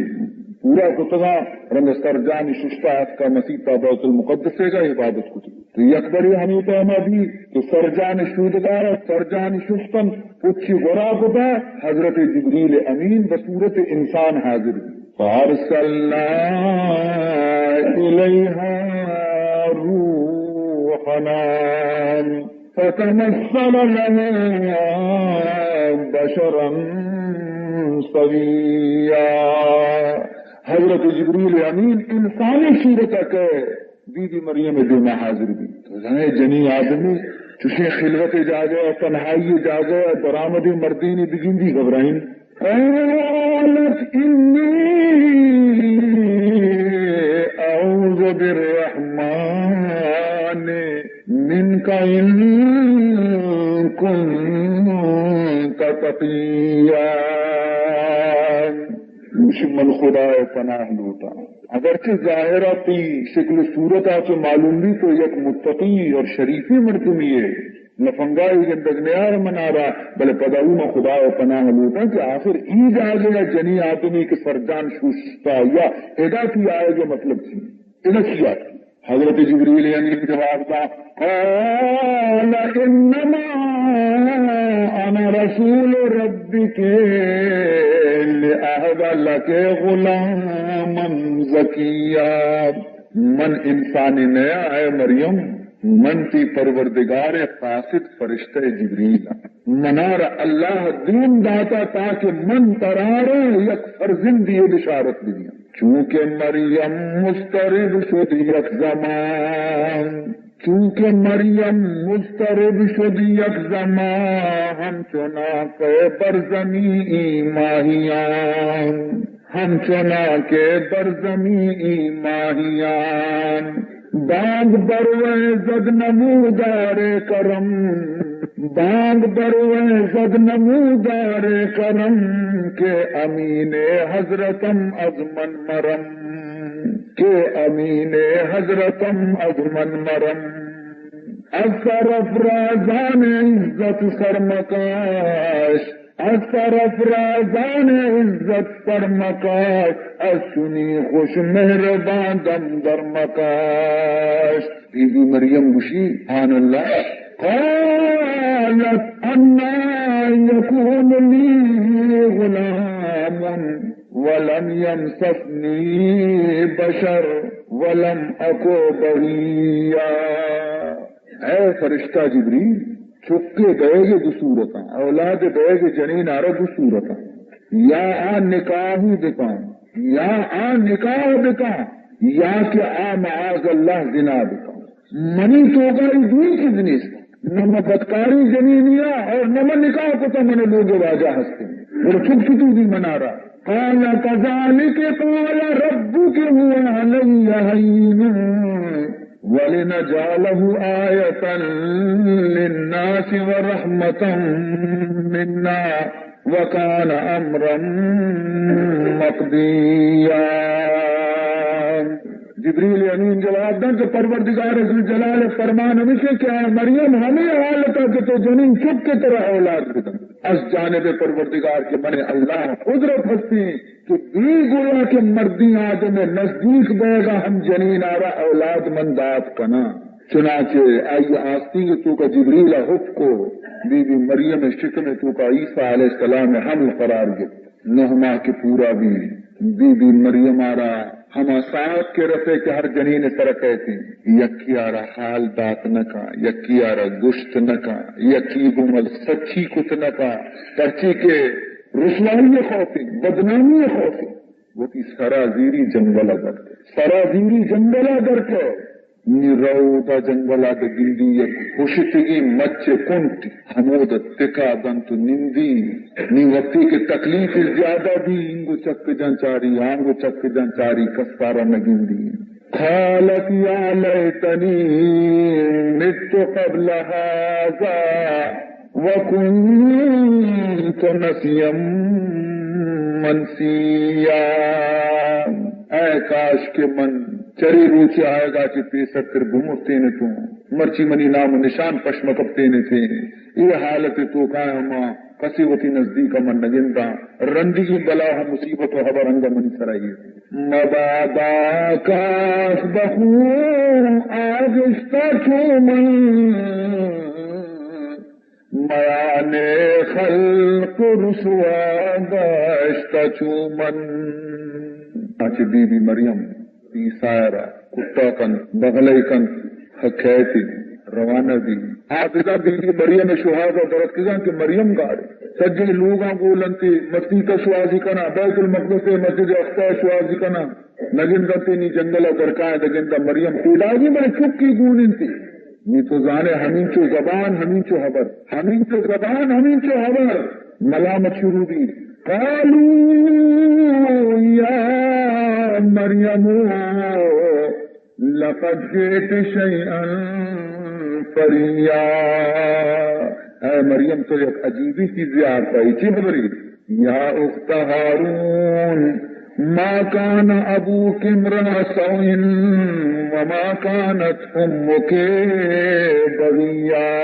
پورا کتگاں، رند سر جان ششتا اتکا مسیتا بیت المقدس گا عبادت کتی۔ تو یک برے ہمے پیما بی کہ سر جان شودگا، سر جان ششتن، پچی گورا کتا، حضرت جبریل امین بصورت انسان حاضر بی۔ فأرسلنا إليها روحنا فتمثل لها بشرا سويا۔ حضرت جبریل امین انسانی صورت کہ بی بی مریم دیما حاضر بی۔ تو زانے جنی آدمی چوشیں خلوت جاگہ، تنہائی جاگہ، درآمد مردین بگندی گھبرائیں۔ قالت إني أعوذ بالرحمن منك إن كنت تقيا۔ گوشی، من خدا ء پناہ لوٹاں، اگرچہ ظاہر ء تئی شکل و صورت ء چو معلوم بی تو یک متقی اور شریفیں مردمی ئے، لفنگائی گندگ نیار منارا، بلے پدا اوں من خدا ء پناہ لوٹاں کہ آخر ای جاگہ ء جنی آدمی کہ سرجان شوشتا یا ادا تئی آئیگ ء مطلب چی؟ ادا چی آتی؟ حضرت جبریل امین جواب دا، قال إنما أنا رسول ربك لأهب لك غلاما زكيا۔ من انسانی نیا اے مریم، من تئی پروردگار ء قاصد فرشتہ جبریل آں۔ منارا اللہ دین داتا تاکہ من ترارا یک فرزندی بشارت بدیاں۔ چونکہ مریم مضطرب شد یک زمان، چونکہ مریم مضطرب شد یک زمان، ہمچنان کہ بر زمین ماہیان، ہمچنان کہ بر زمین ماہیان۔ بانگ بروئے زد نمودار کرم، بانگ بروئے زد نمودار کرم، کہ امین حضرتم از من مرم، کہ امین حضرتم از من مرم۔ از سرافرازان عزت سرمکاش، از سرافرازان عزت سرمکاش، از چنی خوش مہربان دم درمکاش۔ بی بی مریم گوشی، سبحان اللہ، قالت أنى يكون لي غلام ولم يمسسني بشر ولم أك بغيا۔ اے فرشتہ جبریل، چکے دئیگ ءِ دو صورتاں، اولاد دئیگ ءِ جنین ءَ را دو صورتاں، یا آ نکاح بکن، یا آ نکاح بکن، یا کہ آ معاذ اللہ زنا بکن۔ منی توکا اے دوئیں چیز نیست۔ نہ من بدکاریں جنینیا اور نہ من نکاح کتا، من لوگ واجہ ہستیں۔ گڑا چک چتو دی منارا؟ قال كذلك قال ربك هو علي هين ولنجعله آية للناس ورحمة منا وكان أمرا مقضيا۔ جبریل امین جواب دنت کہ پروردگار ذوالجلال ءِ فرمان ہمیش انت کہ آ مریم ہمے حالت ءَ کہ تو جنین چک ءَ ترا اولاد بدنت از جانب پروردگار، کہ من اللہ قدرت ہستی کہ بے گویا کہ مردیں آدم ءِ نزدیک بئیگ ءَ ہم جنین ءَ را اولاد من دات کناں۔ چنانچہ آئی آستینگ ءِ توکا جبریل ءَ حکم کو، بی بی مریم ءِ شکم ءِ توکا عیسیٰ علیہ السلام ءِ حمل قرار گپت۔ نہ ماہ کہ پورا بی، بی بی مریم ءَ را ہما ساعت کہ رسے کہ ہر جنین ءِ سر ءَ کئیت، یکی ءَ را حال دات نہ کن، یکی ءَ را گوشت نہ کن، یکی گوں مل سچی کت نہ کن، پرچی کہ رسوائی ءِ خوف انت، بدنامی ءِ خوف انت۔ وتی سرا زیری جنگل ءَ در کئے، سرا زیری جنگل ءَ در کئے۔ نی رو دا جنگل ءَ دگندی یک ہشتگیں مچ ءِ کنٹے، ہمود ءَ تکا دنت و نندی۔ نی وقتی کہ تکلیف زیادہ بی، اینگو چک جن چاری، آنگو چک جن چاری، کس ءَ را نگندی۔ قالت يا ليتني مت قبل هذا وكنت نسيا منسيا۔ اے کاش کہ من چرے روچے آیگا چہ پیسرتر بمرتین اتوں، مرچی منی نام و نشان پش مکپتین اتیں۔ اے حالت توکا ہما کسے وتی نزدیک من نگنداں۔ رندگیں بلا و مصیبت و ہبر انگہ منی سرا ایر۔ مبادا کاش بخوں آغشتہ چو من، میان خلق رسوا گشتہ چو من۔ آ چہ بی بی مریم عیسیٰ ءَ را کٹا کنت، بغلہ کنت، کئیت، روانہ بی۔ حافظہ بی بی مریم ءِ شوہاز ءَ درتکگاں کہ مریم گار۔ سجیں لوگاں گول انت، مسیت ءَ شوہازی کناں، بیت المقدس ءِ مسجد اقصیٰ ءَ شوہازی کناں۔ نگندنت نی جنگل ءَ درکائیں، نگنداں مریم پیداگی بلے چکی گون انت۔ نی تو زانے ہمینچو زبان، ہمینچو ہبر، ہمینچو زبان، ہمینچو ہبر۔ ملامت شروع بی۔ قالوا يا مريم لقد جئت شيئا فريا۔ اے مریم، تو یک عجیبیں چیزے آرتا، اے چی خبرے؟ يا أخت هارون ما كان أبوك امرأ سوء وما كانت أمك بغيا۔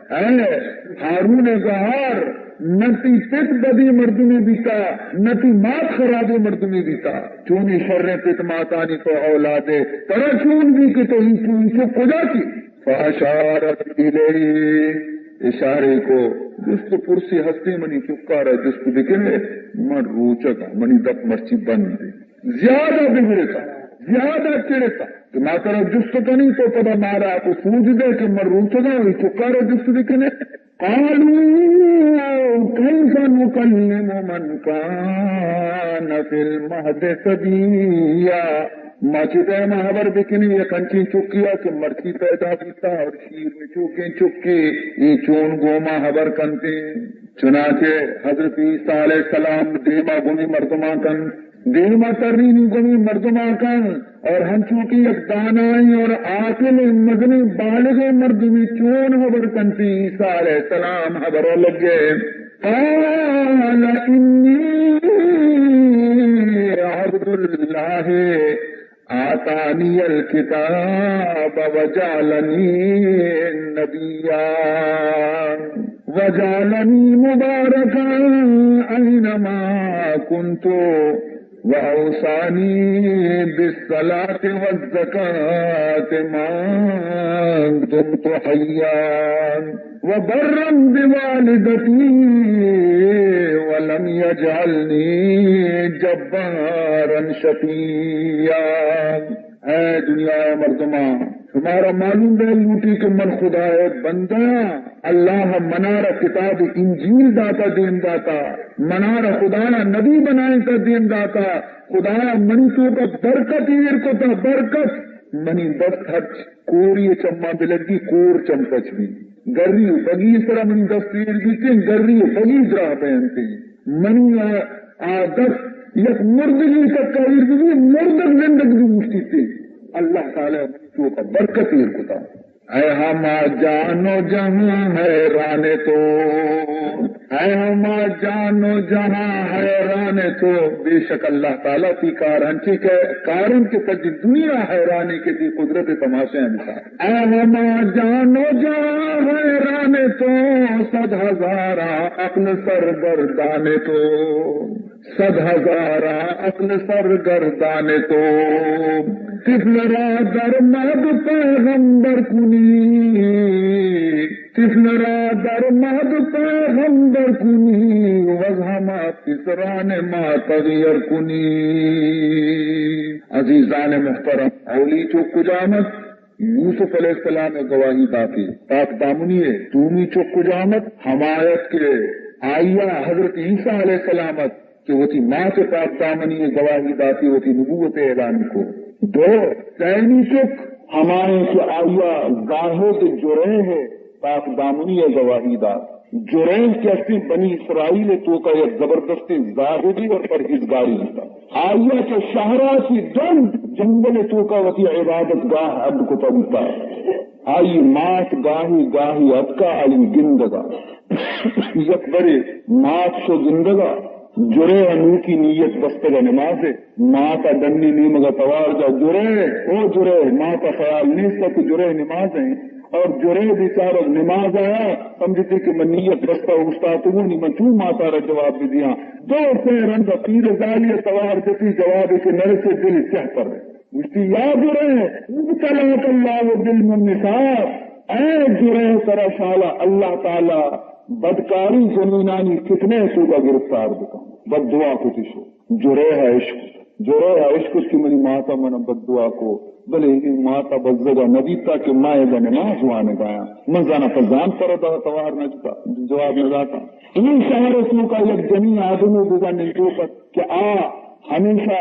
اے ہارون ءِ گہار، نہ تئی پت بدیں مردمے بیتا، نہ تئی مات خرابیں مردمے بیتا۔ چونیں شریں پت ماتانی تو اولادے، ترا چون بی کہ تو اینچو، اینچو کجا چی؟ فأشارت إليه، اشارے کو، جست و پرسی ہستیں منی چکارا جست بکنے، من روچگاں، منی دپ مرچی بند۔ زیادہ بگڑتا، زیادہ چڑتا۔ کہ ما ترا جست کنی تو پدا مارا تو سوج دے کہ من روچگاں، اے چکارا جست بکنے۔ قالوا كيف نكلم من كان في المهد صبيا۔ ما چہ دائما ہبر بکنی یک انچیں چکیا کہ مرچی پیدا بیتا اور شیر نچوکیں چکے، اے چون گوما ہبر کنتے؟ چنانچہ حضرت عیسیٰ علیہ السلام دیما گمی مردمان کن، دیما ترینی گمی مردمان کن، اور ہنچو کہ یک دانائیں اور عاقل مزنیں بالغیں مردمے چون ہبر کنتی، عیسیٰ علیہ السلام ہبر لگے۔ قال إني عبد الله آتاني الكتاب وجعلني نبيا وجعلني مباركا أينما كنت وأوصاني بالصلاة والزكاة ما دمت حيا وبرا بوالدتي ولم يجعلني جبارا شقيا۔ اے دنیا ءِ مردماں، شمارا معلوم بہ لوٹی کہ من خدا ءِ بندہ آں۔ اللہ ءَ منارا کتاب انجیل داتا، دیم داتا، منارا خدا ءَ نبی بنائینتا، دیم داتا۔ خدا ءَ منی توکا برکت ایر کتا، برکت۔ منی دست ہرچ کوری ءِ چماں بلگی، کور چم پچ بی۔ گری و بگی سرا منی دست ایر بیتیں، گری و بگی دراہ بینتیں۔ منی آ، آ دست یک مردگی تکا ایر بی، مردگ زندگ بی گوشتیتیں۔ اللہ تعالی منی توکا برکت ایر کتا۔ اے ہما جان و جہاں حیران تو، اے ہما جان و جہاں حیران تو۔ بے شک اللہ تعالی تی کار ہنچی کہ کارن کہ سجی دنیا حیرانی کہ تی قدرت تماشے انسان۔ اے ہما جان و جہاں حیران تو، صد ہزارہ عقل سرگردان تو۔ صد ہزارہ عقل سرگردان تو، طفل را در مهد پیغمبر کنی، طفل را در مهد پیغمبر کنی، و از همه پسران ما تغییر کنی۔ عزیزان محترم، اولی چک کجام ات؟ یوسف علیہ السلام ءَ گواہی داتی، پاک دامنی ءَ دومی چک کجام ات؟ ہما ات کہ آئی ءَ حضرت عیسیٰ علیہ السلام ات کہ وتی مات ءَ پاک دامنی ءَ گواہی داتی، وتی نبوت ءَ اعلان کو۔ دو، سیمی چک ہمائیں کہ آئی ءَ زاہد جریح ءَ پاک دامنی ءَ گواہی دات۔ جریح کہ استی بنی اسرائیل ءِ توکا یک زبردستیں زاہدی اور پرہیزگاری بوتا۔ آئی ءَ چہ شہرا چی دنت جنگل ءِ توکا وتی عبادت گاہ اڈ کتا بوتا۔ آئی مات گاہی گاہی اتکا آئی گندگا۔ یک برے مات شو گندگا، جریح ءَ نوکی نیت بستگا نمازے۔ مات ءَ ڈنی نیمگ ءَ توار جا، جریح، او جریح، مات ءَ خیال نیست کہ جریح نماز ایں۔ اور جریح بیچارگ نماز آیا، سمجھتی کہ من نیت بستہ اوشتاتگوں، نی من چون مات ءَ را جواب بدیاں؟ دو سے رند پیر زالی ءَ توار جتی، جوابے کہ نرسے دل چہ پر۔ گوشتی، یا جریح، ابتلاک اللہ بالمنسات، اے جریح ترا شالا اللہ تعالی بدکاری جنینانی فتنہ ءِ توکا گرفتار بکن۔ بد دعا کتی شو۔ جریح ءَ اشکت۔ جریح ءَ اشکت کہ منی مات ءَ من ءَ بددعا کو، بلے اے مات ءَ بزگ ءَ نہ دیتا کہ ما ادا نماز وانگ ءَ آں۔ من زاناں پہ زانت پر ءَ توار نہ جتا، جواب نہ داتا۔ اے شہر ءِ توکا یک جنین آدمے بوگا نندوک ات کہ آ ہمیشہ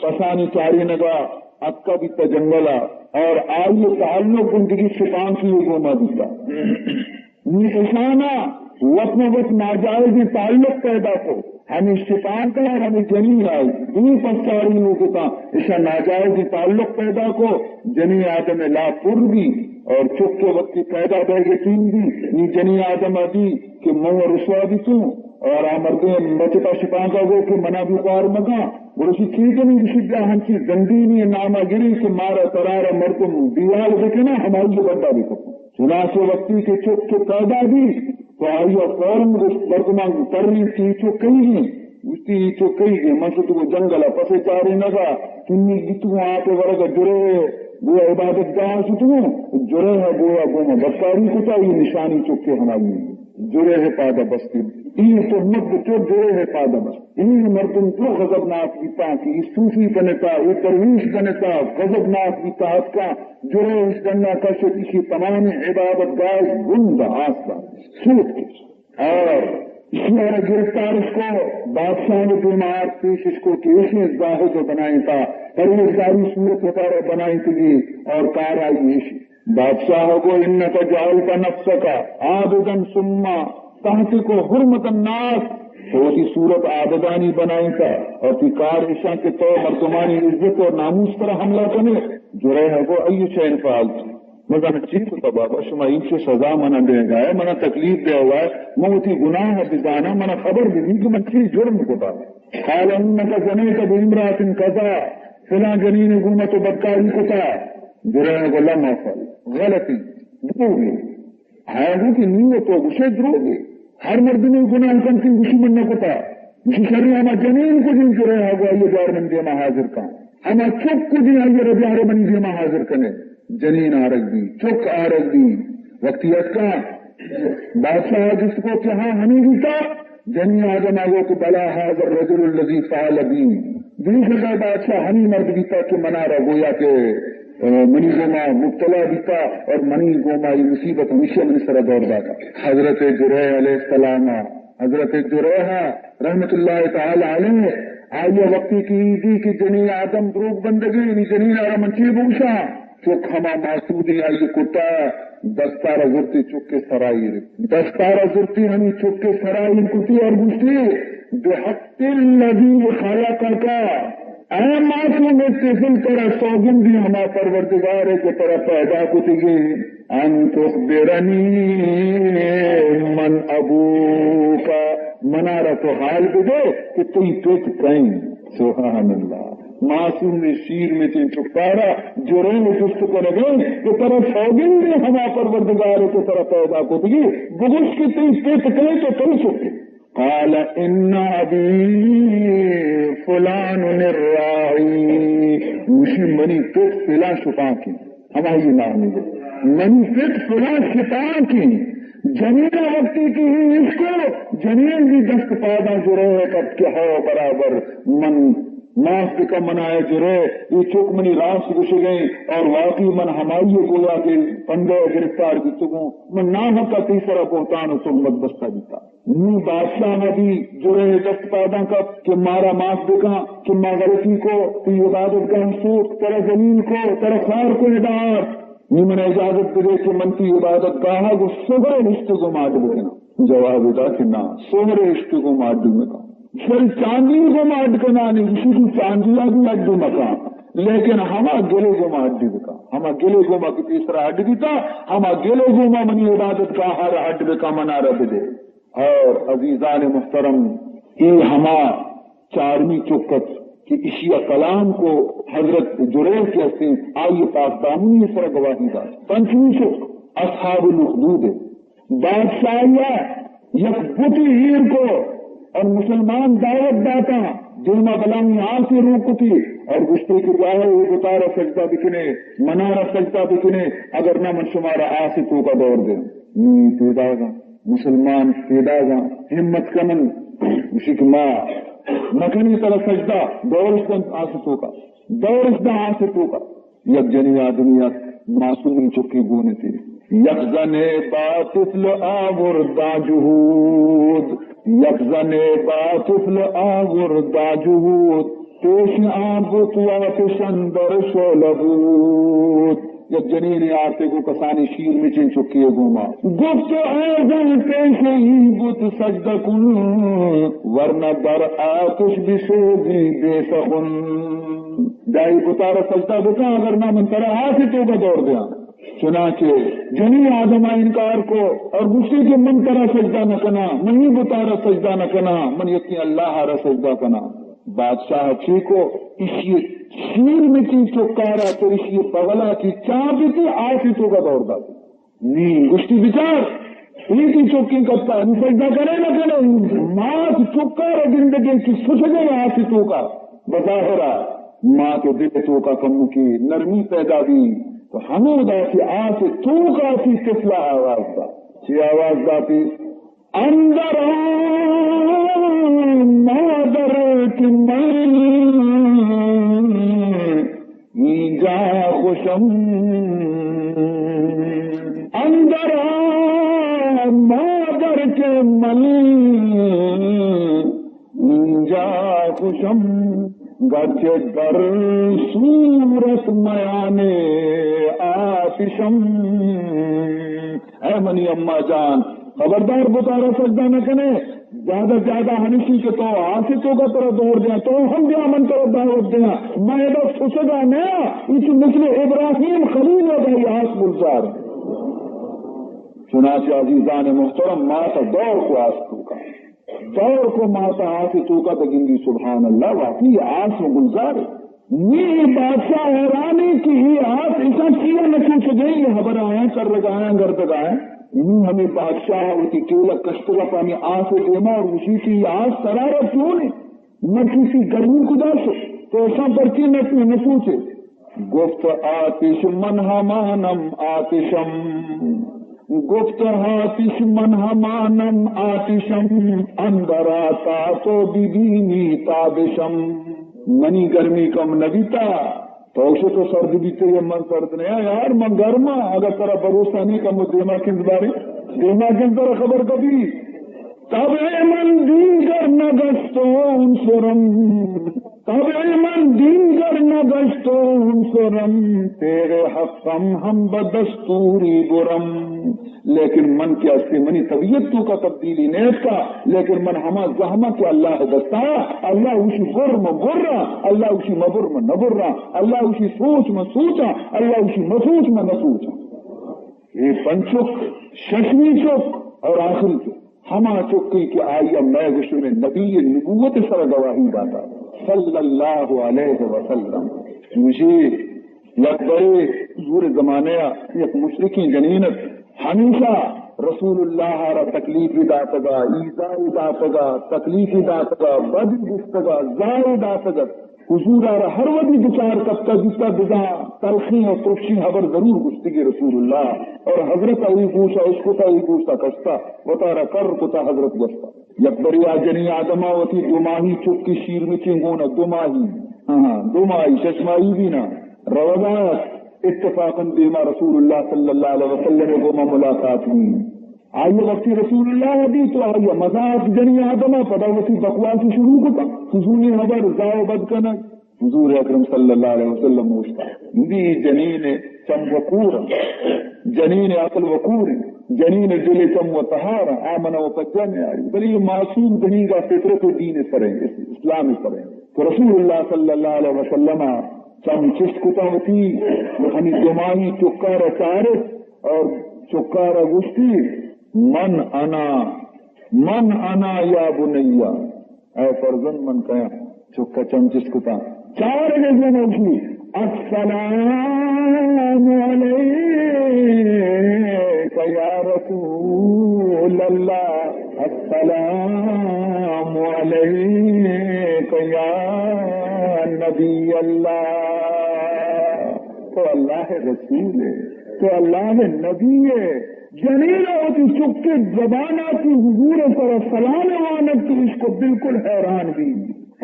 پسانی چارینگ ءَ اتکا بیتا جنگل ءَ، اور آئی ءِ تعلق گوں دگہ شپانکی ءِ گوما بیتا۔ نی اشانا وت مہ وت ناجائزیں تعلق پیدا کو۔ ہمے شپانک ءَ اور ہمے جنین ءَ دوئیں پساری نوکتاں، اشاں ناجائزیں تعلق پیدا کو۔ جنین آدم ءِ لاپ پر بی اور چک ءِ وقتی پیدا بیگ ءِ ٹیم بی، نی جنین آدم ءَ دی کہ من رسوا بیتوں اور آ مردیں بچتا شپانک ءَ گو کہ منا بھی خوار مکاں۔ گڑا اشی چی کنی؟ گوشی بیا ہنچی زندینی نام ءَ گری کہ مارا ترارا مردم دیوال بکنا، ہمائی بڈا بکپوں۔ چنانچہ وقتی کہ چک پیدا بی تو آئی ءَ فوراً گوشت، مردماں ترینت کہ اے چک کئی گی؟ گوشتی، اے چک کئی گی؟ من شتگوں جنگل ءَ پسے چارینگ ءَ، چنی بیتگوں آپ ءِ ورگ ءَ جریح ءِ گوں عبادت گاہ ءَ شتگوں، جریح ءَ گویا گوں من بدکاری کتا، اے نشانی چک ءِ ہمائی۔ جریح ءِ پاد ءَ بستی۔ اے تہمت بچو جریح ءِ پاد ءَ بست۔ اے مردم درو غضبناک بیتاں کہ اے صوفی بنتا، اے درویش بنتا، غضبناک بیتا اتکاں، جریح اش ڈنا کشت، ایشی تمامیں عبادت گاہ اش گندا آستا سوت کشت۔ اور ایشی ءَ را گرفتار اش کو، بادشاہ ءِ دیما آرت، پیش اش کو کہ ایشی زاہد ءَ بنائینتا، پرہیزگاری صورت وتارا بنائینتگی اور کار آئی ایشی۔ بادشاہ گو، انک جعلت نفسک عابدا ثم تهتك حرمة الناس، تو وتی صورت عابدانی بنائینتا اور تی کار ایشاں کہ تو مردمانی عزت اور ناموس پر حملہ کنے۔ جریح گو، ای شیء فعلت؟ من زاناں چی کتا بابا، شما اینچو سزا منا دیگا ہے، منا تکلیف دیگا ہے، من وتی گناہ بزاناں، منا خبر بدی کہ من چی جرم کتا۔ قال انک زنیت بامرأة کذا، فلاں جنین گوما تو بدکاری کتا۔ جریح گو، لم افعل، غلطی، دروگی۔ آیا گو کہ نی و تو گوشے دروگی۔ ہر مردمے گناہ کنت، گوشی من نہ کتا۔ گوشی، شریں ہما جنین کجیں، جریحا گو آئی بیار منی دیما حاضر کن۔ ہما چک کجیں، آئی را بیار منی دیما حاضر کنے۔ جنین آرگ بی، چک آرگ بی۔ وقتی اتکا، بادشاہ جست کو کہ ہاں، ہمیں بیتا؟ جنین آدم آ گو کہ بلا هذا الرجل الذي فعل بي۔ بے شک بادشاہ، ہمیں مرد بیتا کہ منارا گویا کہ، آ، منی گوما مبتلا بیتا اور منی گوما یہ مصیبت ہمیشہ منی سرا دور داتا۔ حضرت جریح علیہ السلام، حضرت جریح رحمت اللہ تعالی علیہ، آئی وقتی کہ ایدی کہ جنین آدم دروگ بندگے، یعنی جنین آرا من چی بوشا؟ چک ہما معصومی آئی کٹا، دستارا زرتی چک سرائیر۔ دستارا زرتی ہمی چک سرائیر کتی اور گوشتی، بحق الذي خلقك، اے معصوم طفل، ترا سوگندی ہما پروردگارے کہ ترا پیدا کتگی، ان تخبرني من ابوك، منارا تو حال بدے کہ تئی پت کئیں۔ سبحان اللہ۔ معصوم شیر مچیں چکارا جریح جست کنگے کہ ترا سوگندی ہما پروردگارے کہ ترا پیدا کتگی، بگوش کہ تئی پت کئیں، تو کئی چکے؟ قال ان ابي فلان الراعي، گوشی، منی پت فلاں شپانکیں، ہمائی نامی۔ منی پت فلاں شپانکیں۔ جنین وقتی کہ اے اشکو، جنین بی دست پاداں جریح کپت کہ ہو برابر، من معاف بکن منا اے جریح، اے چک منی راست گوشگیں اور واقعی من ہمائی گویا کہ پندے گرفتار بیتگوں، من ناحق تئی سرا بہتان و تہمت بستہ بیتا۔ نی بادشاہ بی جریح دست پاداں کپت کہ مارا معاف بکن کہ ما غلطی کو، تئی عبادت گاہ سوک، ترا ذلیل کو، ترا خوار کو، ادا آرت۔ نی من اجازت بدے کہ من تئی عبادت گاہ گو سہرے ہشتے گو ماڈ بکناں۔ جواب دا کہ نا، سہرے ہشتے گو ماڈ مکن۔ شل چاندی گو ماڈ کنانی، اسی کی چاندی آ بھی اڈ مکن۔ لیکن ہما گلے گو ما اڈ بکن۔ ہما گلے گو ما کہ پیسرا اڈ بیتا، ہما گلے گو ما منی عبادت گاہ را اڈ بکن، منارا بدے۔ اور عزیزان محترم، اے ہما چارمی چک ات کہ اشی ء کلام کو حضرت جریح کہ ہستیں، آئی پاک دامنی سر گواہی دات۔ پنچمی چک اصحاب الاخدود ء۔ بادشاہی ء یک بتی ایر کو اور مسلمان دعوت داتا، دیما بلاہیں آسے روک کتی اور گوشتی کہ واہ، اے بتارا سجدہ بکنے، منارا سجدہ بکنے، اگر نہ من شمارا آسے توکا دور دیں۔ نی پیداگا مسلمان پیداگاں ہمت کنن، گوشی کہ ما نکنی ترا سجدہ، دورش دن آس توکا، دورش دن آس توکا۔ یک جنی آدمی ات، معصومی چکی گونتی۔ یک زنے با طفل آوردا جهود، یک زنے با طفل آوردا جهود، پیش آن بت و آتش اندر شعله بود۔ یک جنینے آرتے گوں کسانیں شیر مچیں چکے ء گوما۔ گفت ای زن پیش این بت سجده کن، ورنه در آتش بسوزی بی سخن۔ بیا اے بتارا سجدہ بکن، اگر نہ من ترا آس ء توکا دور دیاں۔ چنانچہ جنی آدم ء انکار کو اور گوشتی کہ من ترا سجدہ نہ کناں، من اے بتارا سجدہ نہ کناں، من یکیں اللہ ء را سجدہ کناں۔ بادشاہ چی کو، اشی شیر مچیں چکارا چو اشی بغلا چی چاپ بیتی، آسی توکا دور داتی۔ نی گوشتی بچار، ایتی چکیں کتا، نی سجدہ کرے نہ کرے، مات چکارا گندگیں چی سچگیں آسی توکا۔ بظاہرا مات دل توکا کمکی نرمی پیدا بی، تو ہمودا چی آسی توکا چی طفلا آواز دا۔ چی آواز داتی؟ اندر آ مادر کہ من اینجا خوشم، اندر آ مادر کہ من اینجا خوشم، گرچہ در صورت میان آتشم۔ اے منی اماں جان، خبردار بتارا سجدہ نہ کنے، زیادہ زیادہ ہمشی کہ تو آس توکا ترا دور دیاں، تو ہم بیا من ترا دعوت دیاں۔ من ادا سچگا نیا، اچ مثل ابراہیم خلیل و بھائی آس گلزار۔ چنانچہ عزیزان محترم، ماتا دور کو آس توکا۔ دور کو ماتا آس توکا بگندی، سبحان اللہ، واقعی آس و گلزار۔ نی بادشاہ حیرانی کہ اے آس اشاں چیا نہ چوچگیں، اے حبر آیاں کرگایاں گردگایاں۔ نوں ہمے بادشاہ ءَ وتی ٹیلک کشتگ ءَ پہ ہمے آس ءِ دیما اور گوشی کہ اے آس ترا را چون انت؟ مرچی تئی گرمی کجا شت؟ تو اشاں پرچے نہ، نہ سوچے؟ گفت آتش من همانم آتشم، گفت آتش من همانم آتشم، اندر آتش تو ببینی تابشم۔ منی گرمی کم نہ بیتا، تو شے تو سرد بیتے یا من سرد نیا یار، من گرما۔ اگر ترا بھروسہ نہیں کم دیما کنز بارے، دیما کنز ترا خبر کبھی۔ طبع من دیگر نگشت و عنصرم، طبع من دیگر نگشت و عنصرم، تیغ حقم هم به دستوری برم۔ لیکن من کہ ہستی منی طبیعت توکا تبدیلی نیتکا، لیکن من ہما زہما کہ اللہ دستا، اللہ اوشی بر من برا، اللہ اوشی مبر من نبرا، اللہ اوشی سوچ من سوچا، اللہ اوشی مسوچ من نسوچا۔ اے پنچک، ششمی چک اور آخری چک، ہما چکے کہ آئی ءَ مئے گوشتگیں نبی نبوت سر گواہی داتا، صلی اللہ علیہ وسلم۔ گوشی یک برے حضور زمانہ ءَ یک مشرکیں جنین ات، ہمیشہ رسول اللہ ءَ را تکلیفی داتگا، ایذائی داتگا، تکلیفی داتگا، بد گفتگا، زائی داتگت۔ حضور ءَ را ہر وھدی دچار کپتہ بیتہ، بزاں تلخیں و ترشیں ہبر ضرور گوشتگی رسول اللہ۔ اور حضرت ءَ اے گوش ءَ اشکتہ، اے گوش ءَ کشتہ، وتارا کر کتہ، حضرت گوشتہ۔ یک برے آ جنیں آدم ءَ وتی دو ماہی چکی شیرمچیں گون ءَ، دو ماہی، ہاں، ہاں، دو ماہی، شش ماہی بھی نہ، روگا ات، اتفاقاً دیما رسول اللہ صلی اللہ علیہ وسلم ءِ گوما ملاقات بی۔ آئی وقتی رسول اللہ ءَ دیت تو آئی مزاق جنی آدم ءَ، پدا وتی بکواس شروع کتا، فضولی ہبر، زاہ و بد کنگ۔ حضور اکرم صلی اللہ علیہ وسلم گوشتا، دی جنین چم وقور، جنین عقل وقور، جنین دل چم و تہار، آ منا و پجا نیاری۔ بلے یہ معصوم جنین کا فطرت و دین سریں، اس-، اسلام سریں۔ تو رسول اللہ صلی اللہ علیہ وسلم چم چست کتا وتی، ہمیں دو ماہی چکا را چارت اور چکا را گوشتی، من انا، من انا یا بنیا، اے فرزند من کیاں؟ چکا چم چست کتا، چارگ ءَ گوشی، السلام علیک یا رسول اللہ، السلام علیک یا نبی اللہ۔ تو اللہ ءِ رسول ئے، تو اللہ ءِ نبی ئے۔ جنین ءَ وتی چکے زبان ءَ چہ حضور ءِ سر ءَ سلام وانگ کہ اشکو بالکل حیران بی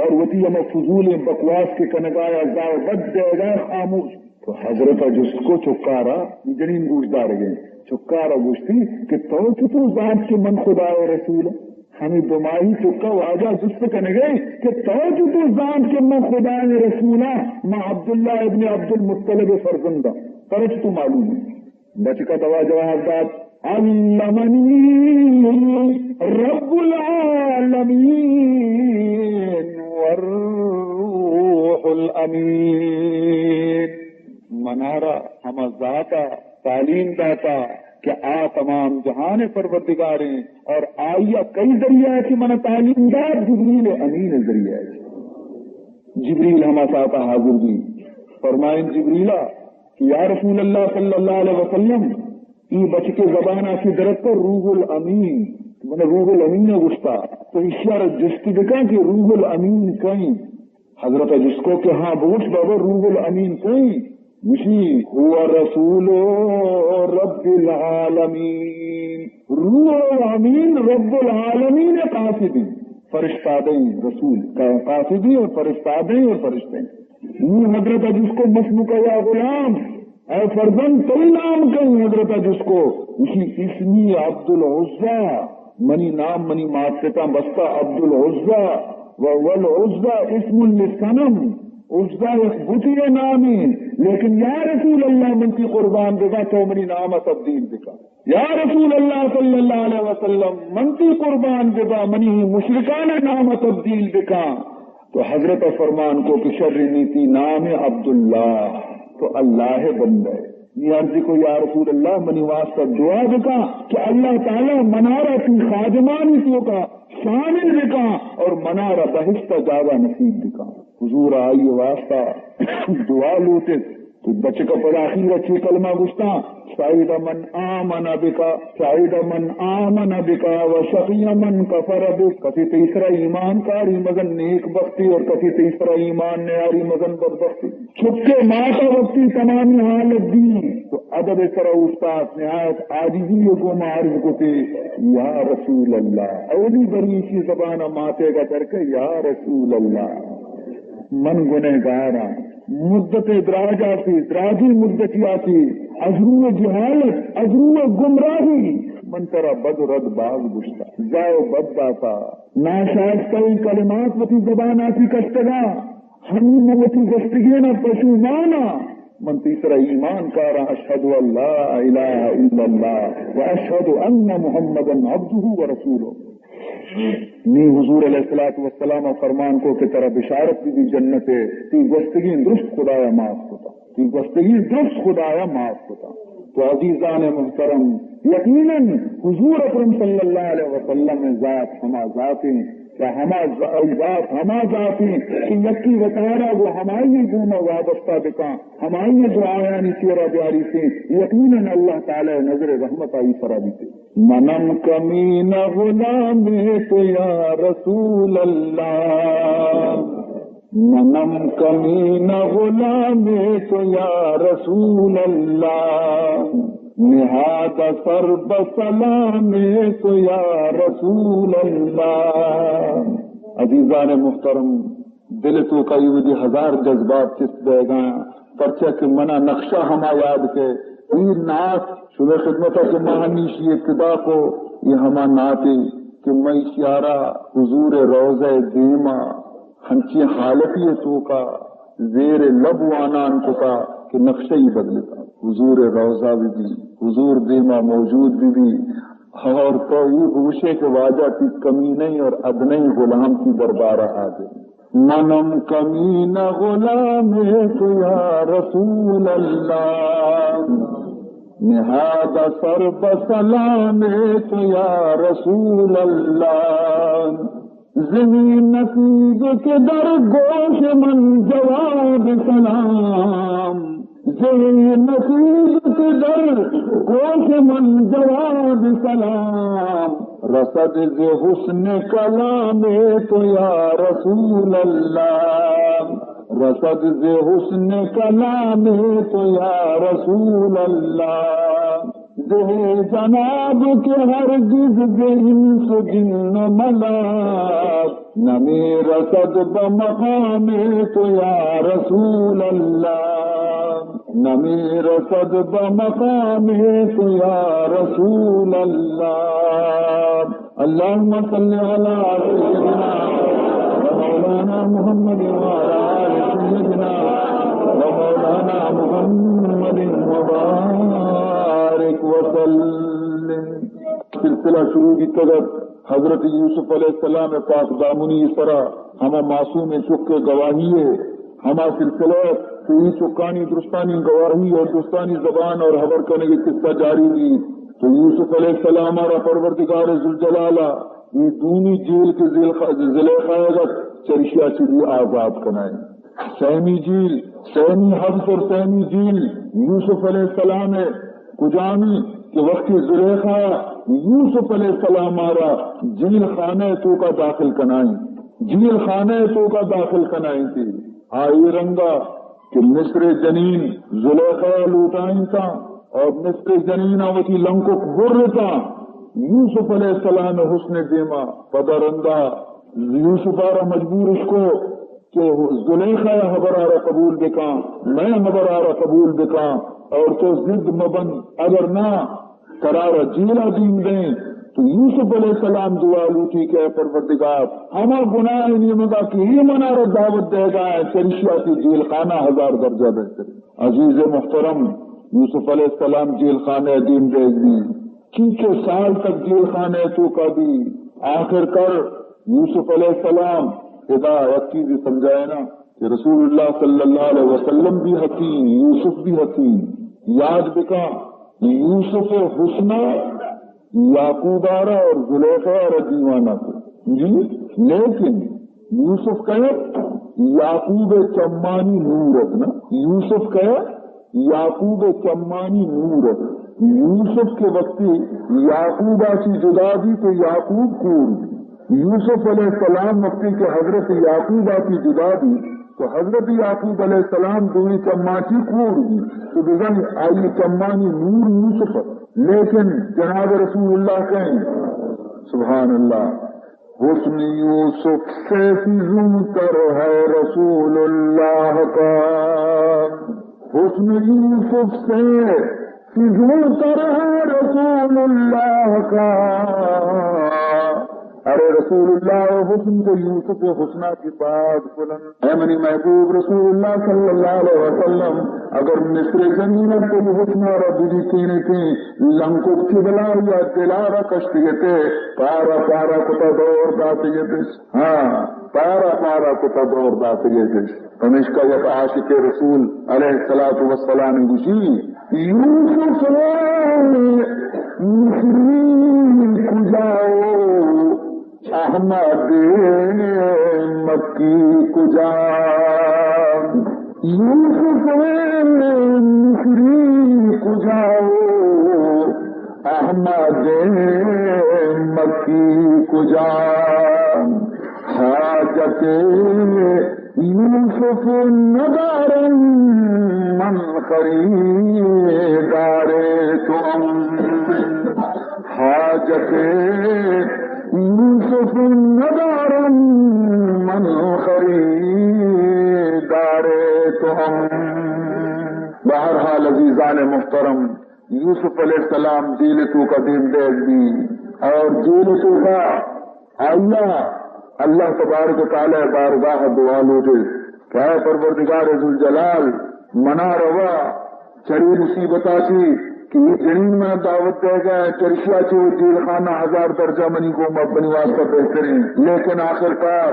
اور وتی ہما فضولیں بکواس کہ کنگا یا زاہ و بد دیگا خاموش۔ تو حضرت ءَ جست کو چکارا، جنین گوش دارگیں، چکارا گوشتی کہ تو چطور زانت کہ من خدا ءِ رسول آں؟ ہمیں دو ماہی چکا واجہ جست کنگے کہ تو چطور زانت کہ من خدا ءِ رسول آں؟ من عبداللہ ابن عبدالمطلب ءِ فرزند آں، ترا چطور معلوم ہے؟ بچکا دوا جواب دات، علمنی رب العالمین والروح الامین۔ منارا ہما ذاتا تعلیم داتا کہ آ تمام جہان پروردگاریں اور آئی کئی ذریعہ کہ من تعلیم دات؟ جبریل امین ذریعہ۔ جبریل ہما ساعتا حاضر بی، فرمائیں جبریلا، کہ یا رسول اللہ صلی اللہ علیہ وسلم، ای بچکے زبانا چہ درتہ روح الامین، من روح الامین گوشتا، تو ایشی را جست بکن کہ روح الامین کئیں؟ حضرت جست کو کہ ہاں بگوش بابا، روح الامین کئیں؟ گوشی، هو رسول رب العالمین، روح الامین رب العالمین قاصدی، فرشتادیں رسول، قاصدی اور فرشتادیں اور فرشتے۔ نوں حضرت ءَ جست کو، ما اسمک یا غلام، اے فرزند، تئی نام کئیں؟ حضرت ءَ جست کو، گوشی، اسمی عبدالعزی، منی نام منی مات پتاں بستہ عبدالعزی، و والعزی اسم للصنم، عزی یک بتے نامے، لیکن یا رسول اللہ، من تئی قربان بباں، تو منی نام ءَ تبدیل بکن۔ یا رسول اللہ صلی اللہ علیہ وسلم، من تئی قربان بباں، منی مشرکانہ نام ءَ تبدیل بکن۔ تو حضرت ءَ فرمان کو کہ شر، نی تئی نام عبداللہ، تو اللہ ءِ بندہ ئے۔ نی عرض کو، یا رسول اللہ، منی واسطہ دعا بکن کہ اللہ تعالی منارا تئی خادمانی توکا شامل بکن اور منارا بہشت ءَ جاگہ نصیب بکن۔ حضور آئی واسطہ دعا لوٹت۔ تو بچک ءَ پدا اخیر ءَ چی کلمہ گوشتاں؟ سعد من آمن بک، سعد من آمن بک و شقی من کفر بک۔ کسی تئی سرا ایمان کاری مزن نیک بختی، اور کسی تئی سرا ایمان نیاری مزن بدبختی۔ چکے مات ءَ وقتی تمامی حالت دی تو ادب ءِ سرا اوشتات، نہایت عاجزی ءَ گوما عرض کتے، یا رسول اللہ۔ اولی بری ایشی زبان ءَ ماتے گا درکے، یا رسول اللہ، من گنہگاراں۔ مدت دراج آتی، دراجی مدتی آتی، از روی جہالت، از روی گمراہی، من ترا بد و رد باز گوشتا، زاہ و بد داتا، ناشائستہ کلمات وتی زبان آتی کشتگا، ہنی من وتی گوشتگین ءَ پشومانا، من تئی سرا ایمان کاراں، اشہد ان لا الہ الا اللہ و اشہد ان محمدا عبدہ و رسولہ۔ نی حضور علیہ الصلوۃ والسلام ءَ فرمان کو کہ ترا بشارت بی بی جنت ءِ، تی گوستگین درست خدایا معاف کتا، تی گوستگین درست خدایا معاف کتا۔ تو عزیزان محترم، یقیناً حضور اکرم صلی اللہ علیہ وسلم ءِ ذات ہما ذات ہیں کہ ہما ذ-، ذات ہما ذات ہیں کہ یکی وتارا وہ ہمائی گوما وابستہ بکاں، ہمائی دعایانی چیرا بیاری سے، یقیناً اللہ تعالی نظر رحمت آئی سرا بیتے۔ منم کمینہ غلام تو یا رسول اللہ، منم کمینہ غلام تو یا رسول اللہ، نہاد سر بسلام تو یا رسول اللہ۔ عزیزان محترم، دل توکا اے وھدی ہزار جذبات چست بیگا، پرچا کہ منا نقشہ ہما یاد کہ اے نعت شمئے خدمتا کہ ما ہمیشی ابتدا کو، اے ہما نعتے کہ مئی شیارا حضور روضہ دیما ہنچیں حالتی توکا زیر لب وانان کتا کہ نقشہ ہی بدلتا۔ حضور روضہ بی بی، حضور دیما موجود بی بی، اور تو اے گوشے کہ واجہ تی کمینہ اور ادنی غلام تی دربارہ حاضر۔ منم کمینہ غلام تو یا رسول اللہ، نہاد سر بسلام تو یا رسول اللہ۔ زمین نصیب کہ در گوش من جواب سلام، زمین نصیب کہ در گوش من جواب سلام، رسد ز حسن کلام تو یا رسول اللہ، رسد ز حسن کلام تو یا رسول اللہ۔ زہ جناب کہ ہرگز ز انس و جن و ملاک نمی رسد بہ مقام تو یا رسول اللہ، نمی رسد بہ مقام تو یا رسول اللہ۔ اللهم صل على سيدنا ومولانا محمد وعلى آل سيدنا ومولانا محمد وبارك وسلم۔ سلسلہ شروع بیتگ ات حضرت یوسف علیہ السلام پاک دامنی سرا، ہما معصوم چک گواہی ہے، ہما سلسلہ کہ اے چکانی درستانی گواہی اور درستانی زبان اور حبر کنگ قصہ جاری بیت۔ تو یوسف علیہ السلام را پروردگار ذوالجلال ءَ اے دومی جیل کہ زلیخا، زلیخا ءَ گت، چریشیا چہ دی آزاد کنائیں۔ سیمی جیل، سیمی حبس اور سیمی جیل یوسف علیہ السلام ءِ کجامی کہ وقتی زلیخا یوسف علیہ السلام را جیل خانہ توکا داخل کنائیں، جیل خانہ توکا داخل کنائیں تھی۔ آ اے رنگا کہ مصر جنین زلیخا لوٹائینتاں اور مصر جنین وتی لنکک برتاں یوسف علیہ السلام حسن دیما۔ پدا رندا یوسف را مجبور اش کو کہ زلیخا حبرا را قبول بکاں، میں حبرا را قبول بکاں اور تو ضد مبن، اگر نہ ترا را جیلا دیم دیں۔ تو یوسف علیہ السلام دعا لوٹی کہ اے پروردگار، ہما گناہ نیمگا کہ اے منا را دعوت دے گا، چریشیا تی جیل خانہ ہزار درجہ بہتر۔ عزیز محترم، یوسف علیہ السلام جیل خانہ دیم دے گی، چنچو سال تک جیل خانہ توکا بی۔ آخر کر یوسف علیہ السلام، ادا یک چیزے سمجھائے نا کہ رسول اللہ صلی اللہ علیہ وسلم بھی حکیم، یوسف بھی حکیم۔ یاد بکا، یوسف حسنا یعقوب آرا اور زلیخا آرا دیوانا کو۔ جی، لیکن یوسف کہے یعقوب چمانی نور اتنا۔ یوسف کہے یعقوب ءِ چمانی نور ات۔ یوسف کہ وقتی یعقوب ءَ چہ جدا بی تو یعقوب کور بی۔ یوسف علیہ السلام وقتی کہ حضرت یعقوب ءَ چہ جدا بی تو حضرت یعقوب علیہ السلام دوئیں چماں چہ کور بی۔ تو بزاں آئی چمانی نور یوسف ات۔ لیکن جناب رسول اللہ کہیں، سبحان اللہ، حسن یوسف سے فزون تر ہے رسول اللہ کا، حسن یوسف سے فزون تر ہے رسول اللہ کا۔ ارے رسول اللہ ءِ حسن تو یوسف ءِ حسن ءَ چہ باز بلند۔ اے منی محبوب رسول اللہ صلی اللہ علیہ وسلم، اگر مصر ءِ زمین ءَ تئی حسن ءَ را بجیتینیتیں، لنکک چہ بلا یا دل ءَ را کشتگتے، پارا پارا کتا دور داتگتش۔ ہاں، پارا پارا کتا دور داتگتش۔ پمیشکا یک عاشق رسول علیہ الصلوۃ والسلام گوشی، یوسف مصری کجا، احمد مکی کجا؟ یوسف مصری کجا، احمد مکی کجا؟ حاجت یوسف ندارم من، خریدار توام۔ حاجت یوسف ندارم من، خریدار توام۔ بہرحال عزیزان محترم، یوسف علیہ السلام جیل ءِ توکا دیم دیگ بی اور جیل ءِ توکا آئیا اللہ تبارک و تعالی بارگاہ دعا لوٹے کہ اے پروردگار ذوالجلال، منا روا چرے مصیبتا چی کہ اے جنین منا دعوت دے گا، چرشیا چی وہ جیل خانہ ہزار درجہ منی گوما، منی واسطہ بہتریں۔ لیکن آخر کار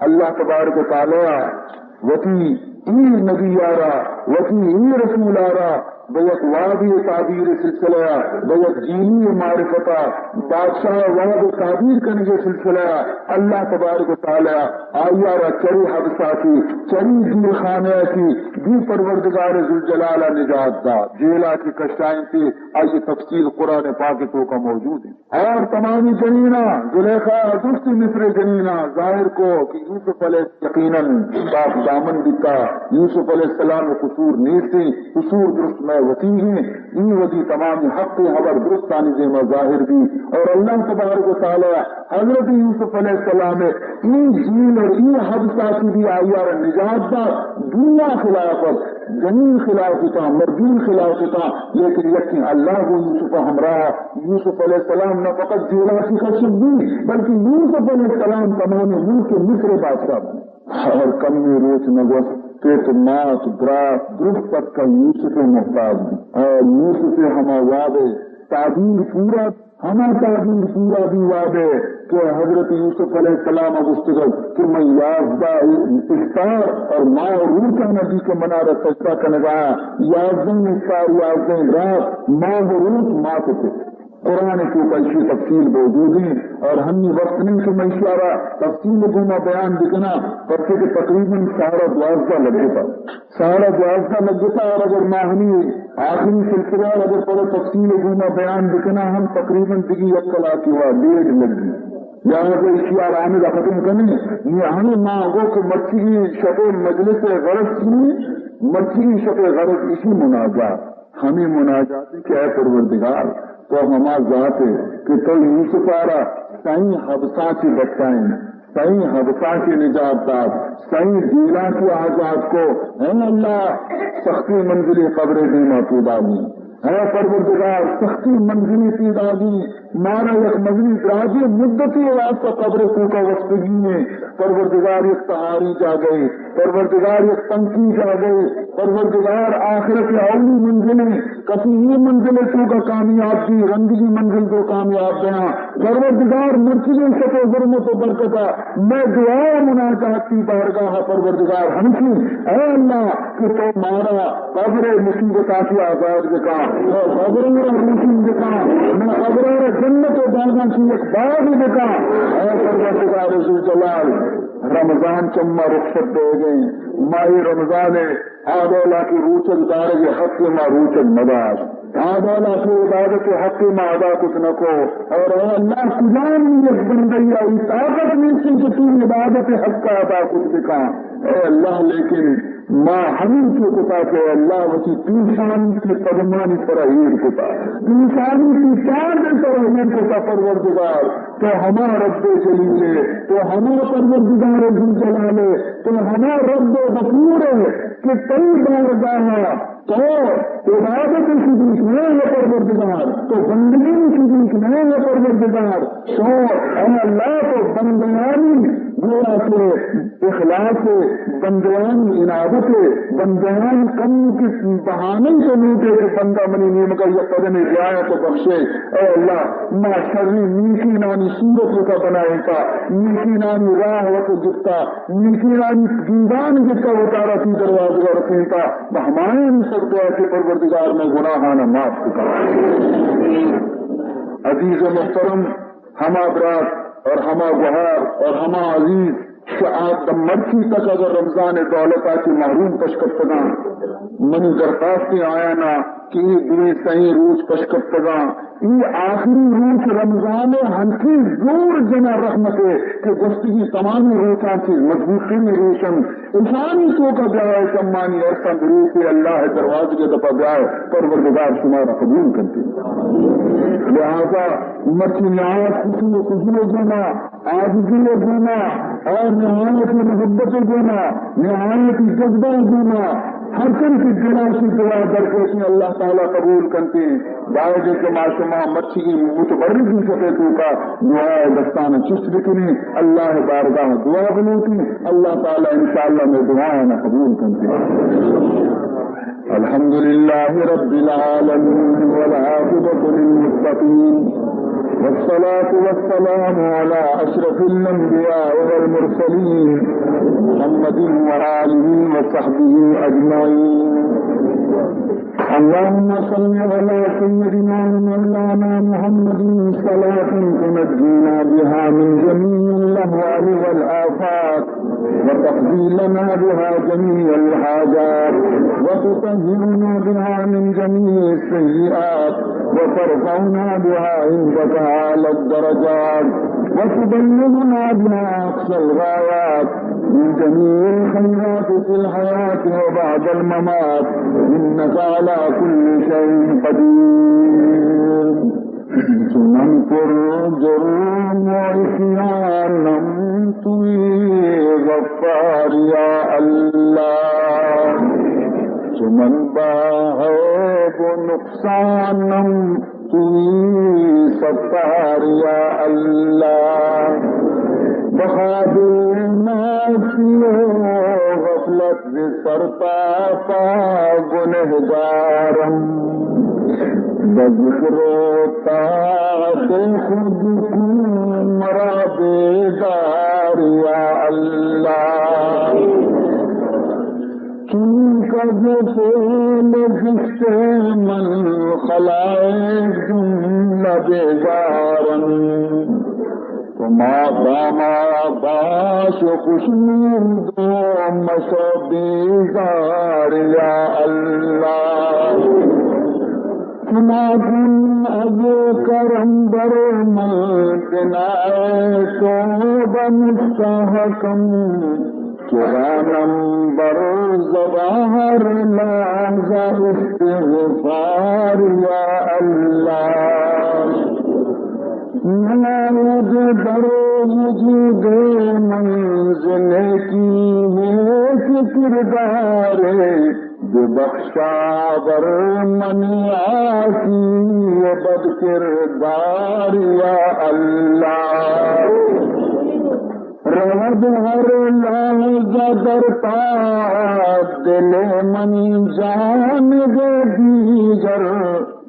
اللہ تبارک و تعالی وتی اے نبی آرا، وتی اے رسول آرا بہ یک وابی تعبیر سلسلہ، بہ یک جیلی معرفتا، بادشاہ واب تعبیر کنگے سلسلہ، اللہ تبارک و تعالی آئی آرا چری حبسا چی، چری جیل خانہ چی، دی پروردگار ذوالجلال نجات دا، جیلا چی کشائیں تے، آئی تفصیل قرآن پاک توکا موجود ہے۔ اور تمامی جنینا، زلیخا درست مصر جنینا ظاہر کو کہ یوسف علیہ یقیناً پاک دامن بیتا، یوسف علیہ السلام قصور نیستی، قصور درست میں وتی ہیں۔ این ودی تمامی حق خبر درستانی دیما ظاہر بی۔ اور اللہ تبارک و تعالی حضرت یوسف علیہ السلام این جیل اور این حبسہ چی بھی آئی آرا نجات دا۔ دنیا خلافت، جنین خلافتا، مردین خلافتا، لیکن یقین اللہ کو یوسف ہمراہ۔ یوسف علیہ السلام نہ فقط جیلا چی کشگ بی، بلکہ یوسف علیہ السلام تمام ملک مصر بادشاہ بی۔ اور کمی روچ نہ گوست، پت، مات، برات، درست تک کا یوسف محتاج بی۔ اور یوسف ہما وعدے تعبیر پورا، ہما تعبیر پورا بی وعدے کہ حضرت یوسف علیہ السلام گوشتگ کہ من یازدہ استار اور ماہ روچانا بی کہ منارا سجدہ کنگا، یازدہ استار، یازدہ رات، ماہ روچ مات پت۔ قرآن توکا ایشی تفصیل موجود ہیں اور ہمی وقت نہیں کہ من ایشی آرا تفصیل گوما بیان بکنا، پرچہ کہ تقریباً ساڑھا دوازدہ لگتا، ساڑھا دوازدہ لگتا۔ اور اگر ما ہمی آخری سلسلہ اگر پر تفصیل گوما بیان بکنا ہم تقریباً دگی یک کلاکی وا ڈیڑھ لگی۔ لہذا ایشی آرا ہمیں ختم کنی، یہ ہمیں ما گو کہ مرچی شپ مجلس غرض چی، مرچی شپ غرض ایشی مناجات۔ ہمیں مناجاتی کہ اے پروردگار، تو ہما ذات ہے کہ تو یوسف آرا سائیں حبساں چی بچائیں، سائیں حبساں چی نجات دات، سائیں جیلاں چی آزاد کو۔ اے اللہ، سختی منزلی قبر دیما پیدا بی۔ اے پروردگار، سختی منزلی پیدا بی۔ مارا یک مزنی دراجیں مدتے واسطہ قبر توکا وستگی ہیں۔ پروردگار، یک تہاری جاگہے، پروردگار، یک تنکی جاگہے، پروردگار، آخرت اولی منزلے، کسی یہ منزل توکا کامیاب بی، رندگی منزل تو کامیاب بیاں۔ پروردگار، مرچی شپ و حرمت و برکتا میں دعا و مناجات تی بارگاہ، پروردگار، ہمشی، اے اللہ، کہ تو مارا قبر مصیبتاں چی آزاد بکا، تو قبر را روشن بکا، میں قبر را جنت و باغاں چی یک باغ بکا۔ اے پروردگار ذوالجلال، رمضان چما رخصت دے گئے، ماہ رمضان ہے، آ ڈولا کہ روچگ دارگ ءِ حق ما روچگ نداشت، آ ڈولا کہ عبادت ءِ حق ما ادا کت نکو۔ اور اے اللہ، کجام یک بندے ءَ اے طاقت نیست کہ تو عبادت ءِ حق ادا کت بکاں۔ اے اللہ، لیکن ما ہمینچو کتا کہ اے اللہ وتی پیشانی تئی قدمانی سرا ایر کتا، پیشانی تئی پاد سرا ایر کتا۔ پروردگار، تو ہما رب جلیل ئے، تو ہما پروردگار ذوالجلال ئے، تو ہما رب غفور ئے کہ تئی بارگاہ تو عبادت شریک نہ ئے پروردگار، تو بندگی شریک نہ ئے پروردگار، تو اے اللہ تو بندیانی گویا کہ اخلاص، بندیانی انابت، بندیانی کمی کہ بہانے تو لوٹے کہ بندہ منی نیمگا یک قدمے بیائے تو بخشے۔ اے اللہ، ما شریں نیکینانی صورت وتا بنائینتا، نیکینانی راہ وتا گپتا، نیکینانی گندان گپتا وتارا تئی دروازگا رسینتا، بہ ہمایانی صدقہ کہ پروردگار مئے گناہانا معاف بکا۔ عزیز محترم، ہما برات اور ہما گوہار اور ہما عزیز کہ آ دم مرچی تک اگر رمضان دولتا چہ محروم پش کپتگاں، منی درخواست آیانا کہ اے دوئیں سئیں روچ پش کپتگاں، اے آخری روچ رمضان ءِ، ہنچیں زور جنا رحمت ءِ کہ گوستگیں تمامی روچاں چہ مضبوط تریں روچ انت۔ اشانی توکا بیائے، چمانی ارساں بروتے، اللہ ءِ دروازگ ءِ دپا بیائے، پروردگار شمارا قبول کنتے۔ لہذا مرچی نہایت خشوع و خضوع ءِ گوما، عاجزی ءِ گوما، اور نہایت محبت ءِ گوما، نہایت جذبہ ءِ گوما، ہر کس کہ دلا چہ دعا درکیتیں، اللہ تعالی قبول کنتے۔ باید کہ ما شما مرچیگیں متبرکیں شپے توکا دعا ءِ دستان چست بکنیں، اللہ ءِ بارگاہ دعا بلوٹیں، اللہ تعالی انشاءاللہ مئے دعایانا قبول کنتے۔ الحمد لله رب العالمين، والعاقبة للمتقين، والصلاة والسلام على أشرف الأنبياء والمرسلين، محمد وآله وصحبه أجمعين. اللهم صل على سيدنا ومولانا محمد صلاة تنجينا بها من جميع الأهوال والآفات، وتقضي لنا بها جميع الحاجات، وتطهرنا بها من جميع السيئات، وترفعنا بها عندك أعلى الدرجات، وتبلغنا بها أقصى الغايات من جميع الخيرات في الحياة وبعد الممات، إنك على كل شيء قدير. چو من پر جرم و عصیانم، توئی غفار یا اللہ. چو من با عیب و نقصانم، توئی ستار یا اللہ. بخواب ناسی و غفلت ز سرپا پا گنہگارم، بذکر و طاعت خود کو مرا بیدار یا اللہ. چونکہ ز فعل زشت من خلائق جملہ بیزارم، تو ماقاما باش خشنود و مشو بیزار یا اللہ. چنا کن از کرم بر من بنائے توبہ مستحکم، چرانم بر زبان ہر لحظہ استغفار یا اللہ. ناید در وجود من ز نیکی نیک کردارے، ببخشا بر من عاصی و بد کردار یا اللہ. رود ہر لحظہ در پا دل من جانب دیگر،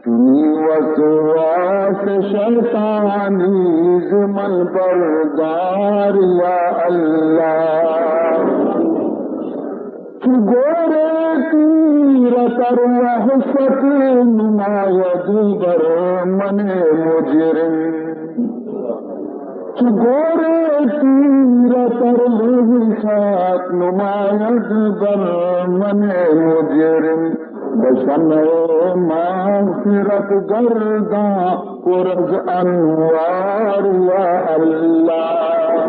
چنی وسواس شیطانی ز من بردار یا اللہ. چو گور تیرتر وحشت نماید بر من مجرم، چو گور تیر تر وشات نماید بر من مجرم، به شمع مغفرت گردان پر از انوار یا الله.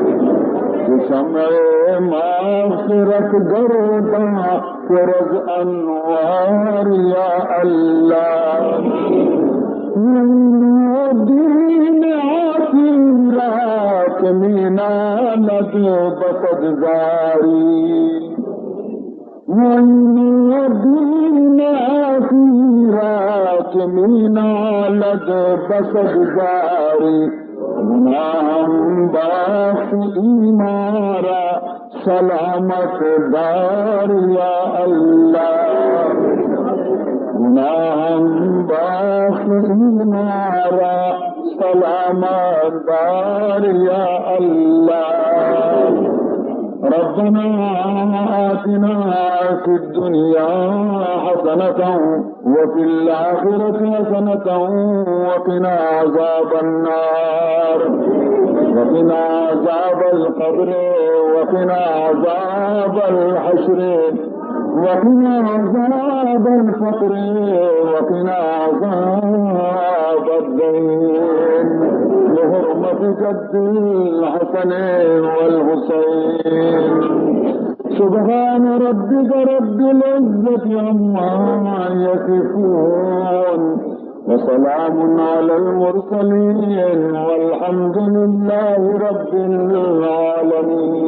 به شمع مغفرت گردان پر از انوار یا الله. عین دین آخر را که می‌نالد به صد زاری، عین دین آخر را که می‌نالد به صد زاری، گناهم بخش ایمان را سلامت دار یا الله. گناهم بخش ایمان را سلامت دار یا الله. ربنا آتنا فی الدنیا حسنة وفي الآخرة حسنة وقنا عذاب النار، وقنا عذاب القبر، وقنا عذاب الحشر، وقنا عذاب الفقر، وقنا عذاب الدين، بحرمة جد الحسن والحسين. سبحان ربك رب العزة عما يصفون، وسلام على المرسلين، والحمد لله رب العالمين.